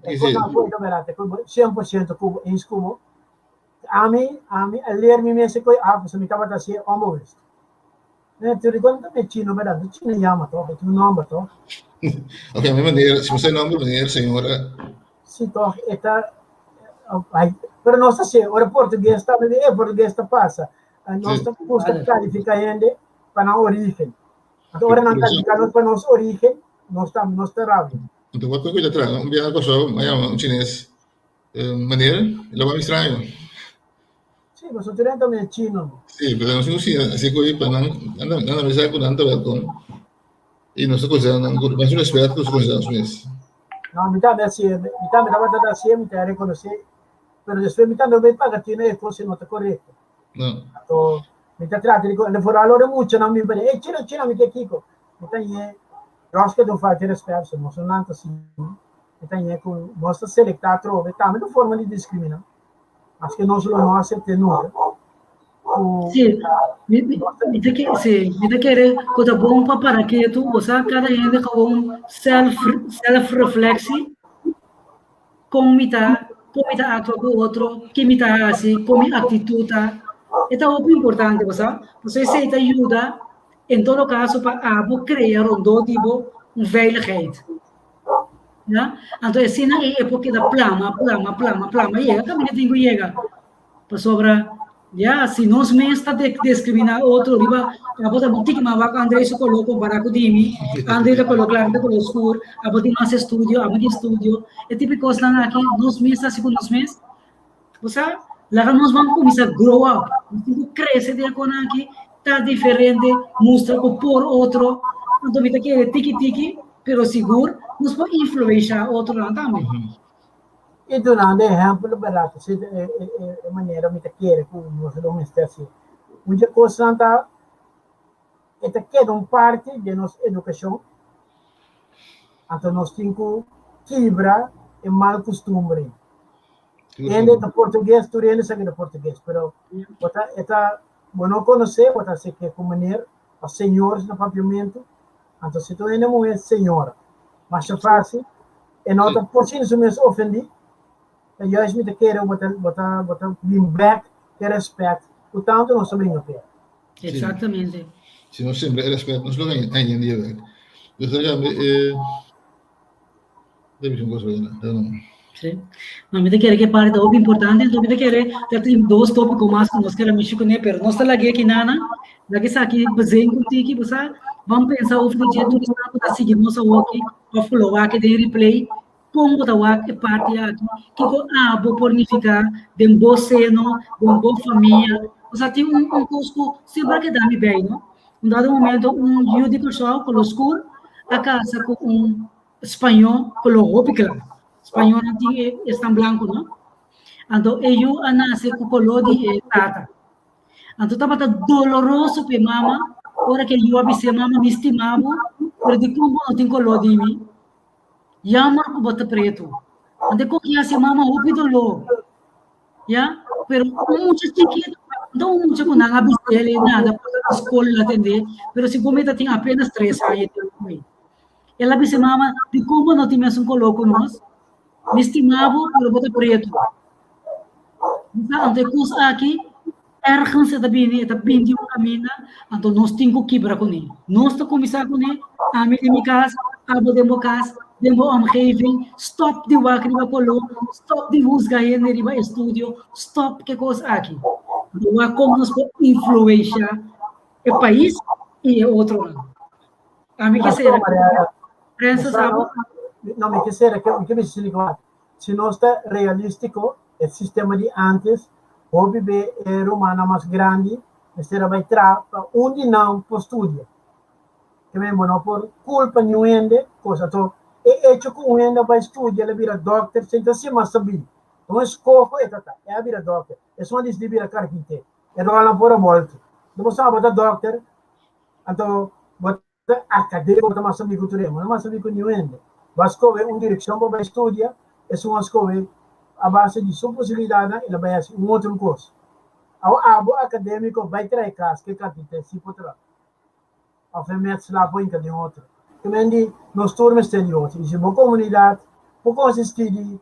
E kos nan ku ta aberrat e ku 100% ku bo eens ku bo. Ami ami a leer mi mes e koe af pasobra mi tabata hasié onbewust. Natuurlijk, ta me chino, verdad? De chino yama toch? Het un nomber toch? Ok, mi meneer, si mo nomber, meneer, señora. Sí, toch, eta, ay, pero no sa se, ora português ta, e português ta pasa. Nos ta busca califica hende pa nan origen. Anto ora nan califica nos pa nos origen, nos ta, nos ta rabia. Anto wat ko atrás, un biaha pasó, ma yama un chines, meneer, lo va extraño. Sí, pasobra tur hende ta mira chino. Sí, pero nos no siña así ku pa nan nan nan mesa ku nan ta welkom. I nos ta konsidera nan ku mas respet ku nos konsidera nos mes. No, mi tambe hasié, mi tambe tabata ta hasié, mi ta rekonosé, pero despues mi tambe bai paga tino e kos no ta korekto. No. Anto mi ta trata di ku, vooral ora muchanan bin pa di, ey chino chino mi ke kiko. Mi ta ñe, los ke ta un falta di respet, so nos no nan ta asina. Mi ta ñe ku nos ta selektá atrobe, tambe ta un forma di diskriminá. Maske nos lo no asept'é nunka. Ku Sí, mi, mi, mi ta ke, sí, mi ta kere ku ta bon pa para ketu, osea kada hende gewoon self, self-reflectie, kon mi ta, kon mi ta aktua ku otro, ki mi ta hasi, kon mi aktitut ta. E ta hopi importante, bo sa, pasobra esei ta yuda en todo kaso pa abo krea rondó di bo un veiligheid. Ya? Anto asina ei e por keda plama, plama, plama, plama, yega kaminda tin ku yega. Pasobra, ya, si nos mes ta diskriminá otro riba, abo ta un tiki mas wak André su koló kompará ku di mi, André ta koló klar, mi ta koló skur, abo tin mas estudio, abo tin estudio, e tipo di kosnan aki nos mes ta hasi ku nos mes. Bo sa, laga nos ban kuminsá grow up, nos tin ku krese den e konan aki, ta diferente, mustra ku por otro, anto mi ta kere tiki tiki, pero sigur nos por influensha otronan tambe. I dunando ehèmpel bèrdat, esei ta e manera mi ta kere ku nos lo mester hasi. Un dje kosnan ta, e ta keda un parti den nos edukashon, anto nos tin ku kibra e mal kustumber ei. Hende ta portugues, tur hende sa ke ta portugues, pero bo ta e ta bo no konosé, bo ta hasi ke ku meneer òf señor na papiamentu, anto si tur hende muhé señora, masha fásil, e no ta por sinti su mes ofendí, ta juist mi ta kere bo ta bo ta bo ta bin bèk ke rèspèt ku tantu nos ta bringa p'e. Exactamente. Si nos sembra e respet, nos lo gaña un dia bek. Dus ta cambia e debe un cosa buena, no. Sí. No, mi ta kere ke parti ta hopi importante, enton mi ta kere ta tin dos tópiko mas ku nos kere mishi kuné, pero nos ta lag'é aki nana, laga esaki bezen ku tiki, bo sa, ban pensa over di dje tur esnan ku ta sigui nos awoki òf ku lo wak den replay. Kon bo ta wak e parti aki? Kiko abo por nifiká den bo seno, den bo famia? Osea tin un un kos ku semper a keda mi bei, no? Un dado momento un yu di Kòrsou koló skur a kasa ku un spañó koló hopi kla. Spañónan tin e esnan blanku, no? Anto e yu a nase ku koló di e tata. Anto tabata doloroso pa e mama ora ku e yu a bis'é, Mama, mi stima bo, pero dikon bo no tin koló di mi? Jammer ku bo ta pretu. Anto e koki hasi e mama hopi doló. Ya, pero un mucha chikitu, no un mucha ku nan a bis'é nada, por ta skol el a tendé, pero segun mi ta tin apenas tres aña e tempu ei. El a bisa mama, dikon bo no tin mesun koló ku nos? Mi stima bo, pero bo ta pretu. Anto e kos aki, ergens e ta bini, e ta bini di un kaminda, anto nos tin ku kibra kuné. Nos ta kuminsá kuné, ami den mi kas, abo den bo kas, den bo omgeving, stòp di wak riba koló, stòp di husga hende riba estudio, stòp ke kos aki. Anto wak kon nos por influensha e pais i e otronan. Ami ke sera prensa sa bo. No, mi ke sera ke mi ke bisa si nos ta realístiko e sistema di antes hopi be e rumannan mas grandi mester a bai traha pa un di nan por studia. Ke men bo no por kulpa niun hende kosa to e echo ku un hende a bai studia el a bira dòkter sin ta si mas sabí. Ta un eskoho e ta ta e a bira dòkter esun a disidi bira karpinter e ròlnan por a bòltu. Bo sa bo ta dòkter Anto bo ta akadémiko, bo ta mas amigu tur hende, bo no mas amigu niun hende. Bo a skohe un direkshon pa bai studia, esun a skohe a base di su posibilidatnan, el a bai hasi un otro kos. Awor abo akadémiko bai traha e kas ku e kantiteit si por traha, òf e metsla por hinka den otro. Te men di nos tur mester di otro, i si bo komunidat por konsistí di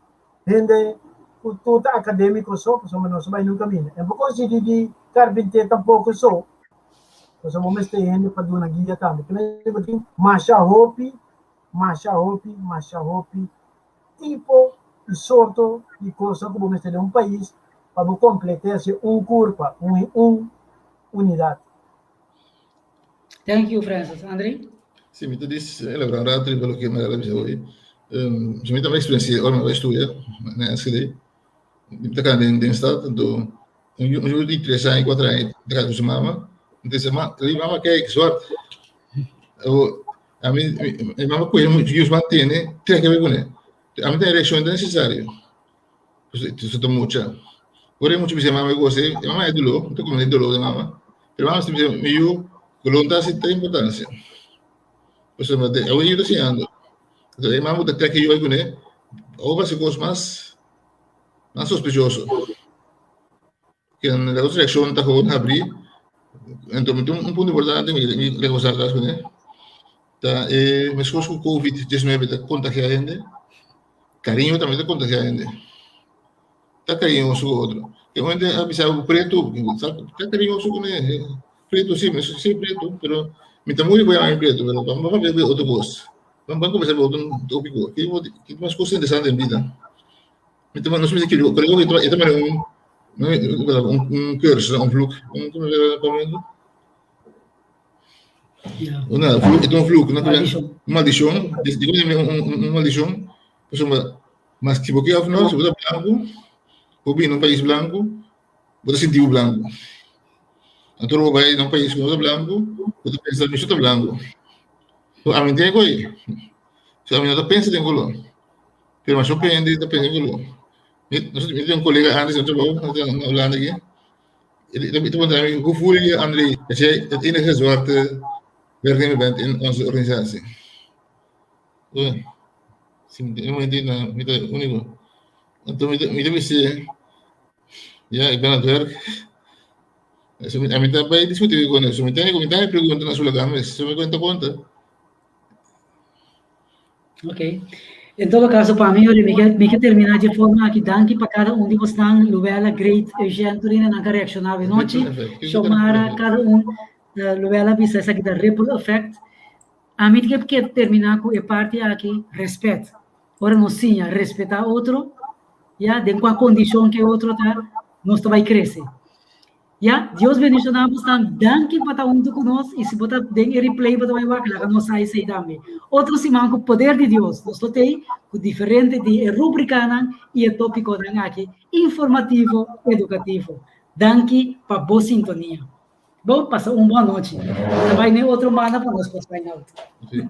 hende ku tur ta akadémiko so, pasobra nos a bai nunka mina. E por konsistí di karpinter tampoko so. Pasobra bo mester hende pa duna guia tambe. Te mester bo tin masha hopi, masha hopi, masha hopi tipo i sorto di kosnan ku bo mester den un pais pa bo komplet'é hasi un kurpa, un un unidat. Thank you, Francis. André? Sí, mi ta dis elaborá un rato riba loke Mariela a bisa hoy. Um, mi tambe eksperensi'é ora mi bai studia na Enschede. Mi ta kana den den stad, anto Un yu, un yu di tres aña, kuater aña ta kasa ku su mama. Entonces, e ma, li mama kijk, zwart. O, a mi, mi mama kohe mu yu su tene, trek e kuné. A mi ta reakshon ta necesario. Pues, ta mucha. Ora e mucha bisa mama e gosa, e mama e doló, ta komprende e doló di mama. Pero mama si bisa mi yu, koló no ta hasi ta importancia. Pasobra awe e yu ta siñando. Entonces, e mama ku ta trek e yu kuné, awe pa hasi kos mas. Nan sospechoso. Ken la otra reaccion ta gewoon habrí. Enton mi tin un punto importante mi mi le gosa atrás kuné. Ta e meskos ku COVID-19 ta kontagiá hende, kariño tambe ta kontagiá hende. Ta kariñoso ku otro. Ke un hende a bisa bo pretu, ta kariñoso kuné. Pretu si, si pretu, pero mi ta muri ku yama mi pretu, pero ban papia di otro kos. Ban ban komensá ku otro tópiko. Ki ki mas kos interesante den bida? Mi ta nos mester kere creo que e ta manda un un un curse, un vloek. Un como se llama papiamento? Una vloek, e ta un vloek, no? Un maldishon. Di un un un maldishon. Pasobra mas ki bo ke of no, si bo ta blanku, bo bini un pais blanku, bo ta sinti bo blanku. Anto bo bai na un pais ku no ta blanku, bo ta pensa mi so ta blanku. So ami tin e koe. So ami no ta pensa den koló. Pero mas hopi hende ta pensa den koló. Mi mi tin un kolega antes na trabou, na Hulanda aki. E ta puntra mi, hoe voel je je André, dat jij het enige zwarte werknemer bent in onze organisatie? Si mi ta mi ta úniko. Anto mi ta mi ta bis'é, ja, ik ben aan het werk. So mi mi ta bai diskutí ku ne. So mi ta mi ta pregunta na su lugá mes. So mi kuenta konta. Ok. En todo caso, pa mi, mi ke, mi ke terminá di forma aki. Danki pa kada un di bosnan. Luella, Great, Eugène, tur hende nan ka reakshoná awe nochi. Xiomara, kada un. Luella bisa esaki ta ripple effect. Ami ke ke terminá ku e parti aki, respet. Ora nos siña respetá otro, ya, den kua kondishon ke otro ta, nos ta bai krese. Ya, Dios bendishoná bosnan. Danki pa ta huntu ku nos i si bo ta den e replay bo ta bai wak laga nos sa esei tambe. Otro siman ku poder di Dios nos lo tei ku diferente di e rubrikanan i e topikonan aki informativo, edukativo. Danki pa bo sintonia. Bo pasa un bon anochi. Ta bai n'e otro banda pa nos por sign out. Sí.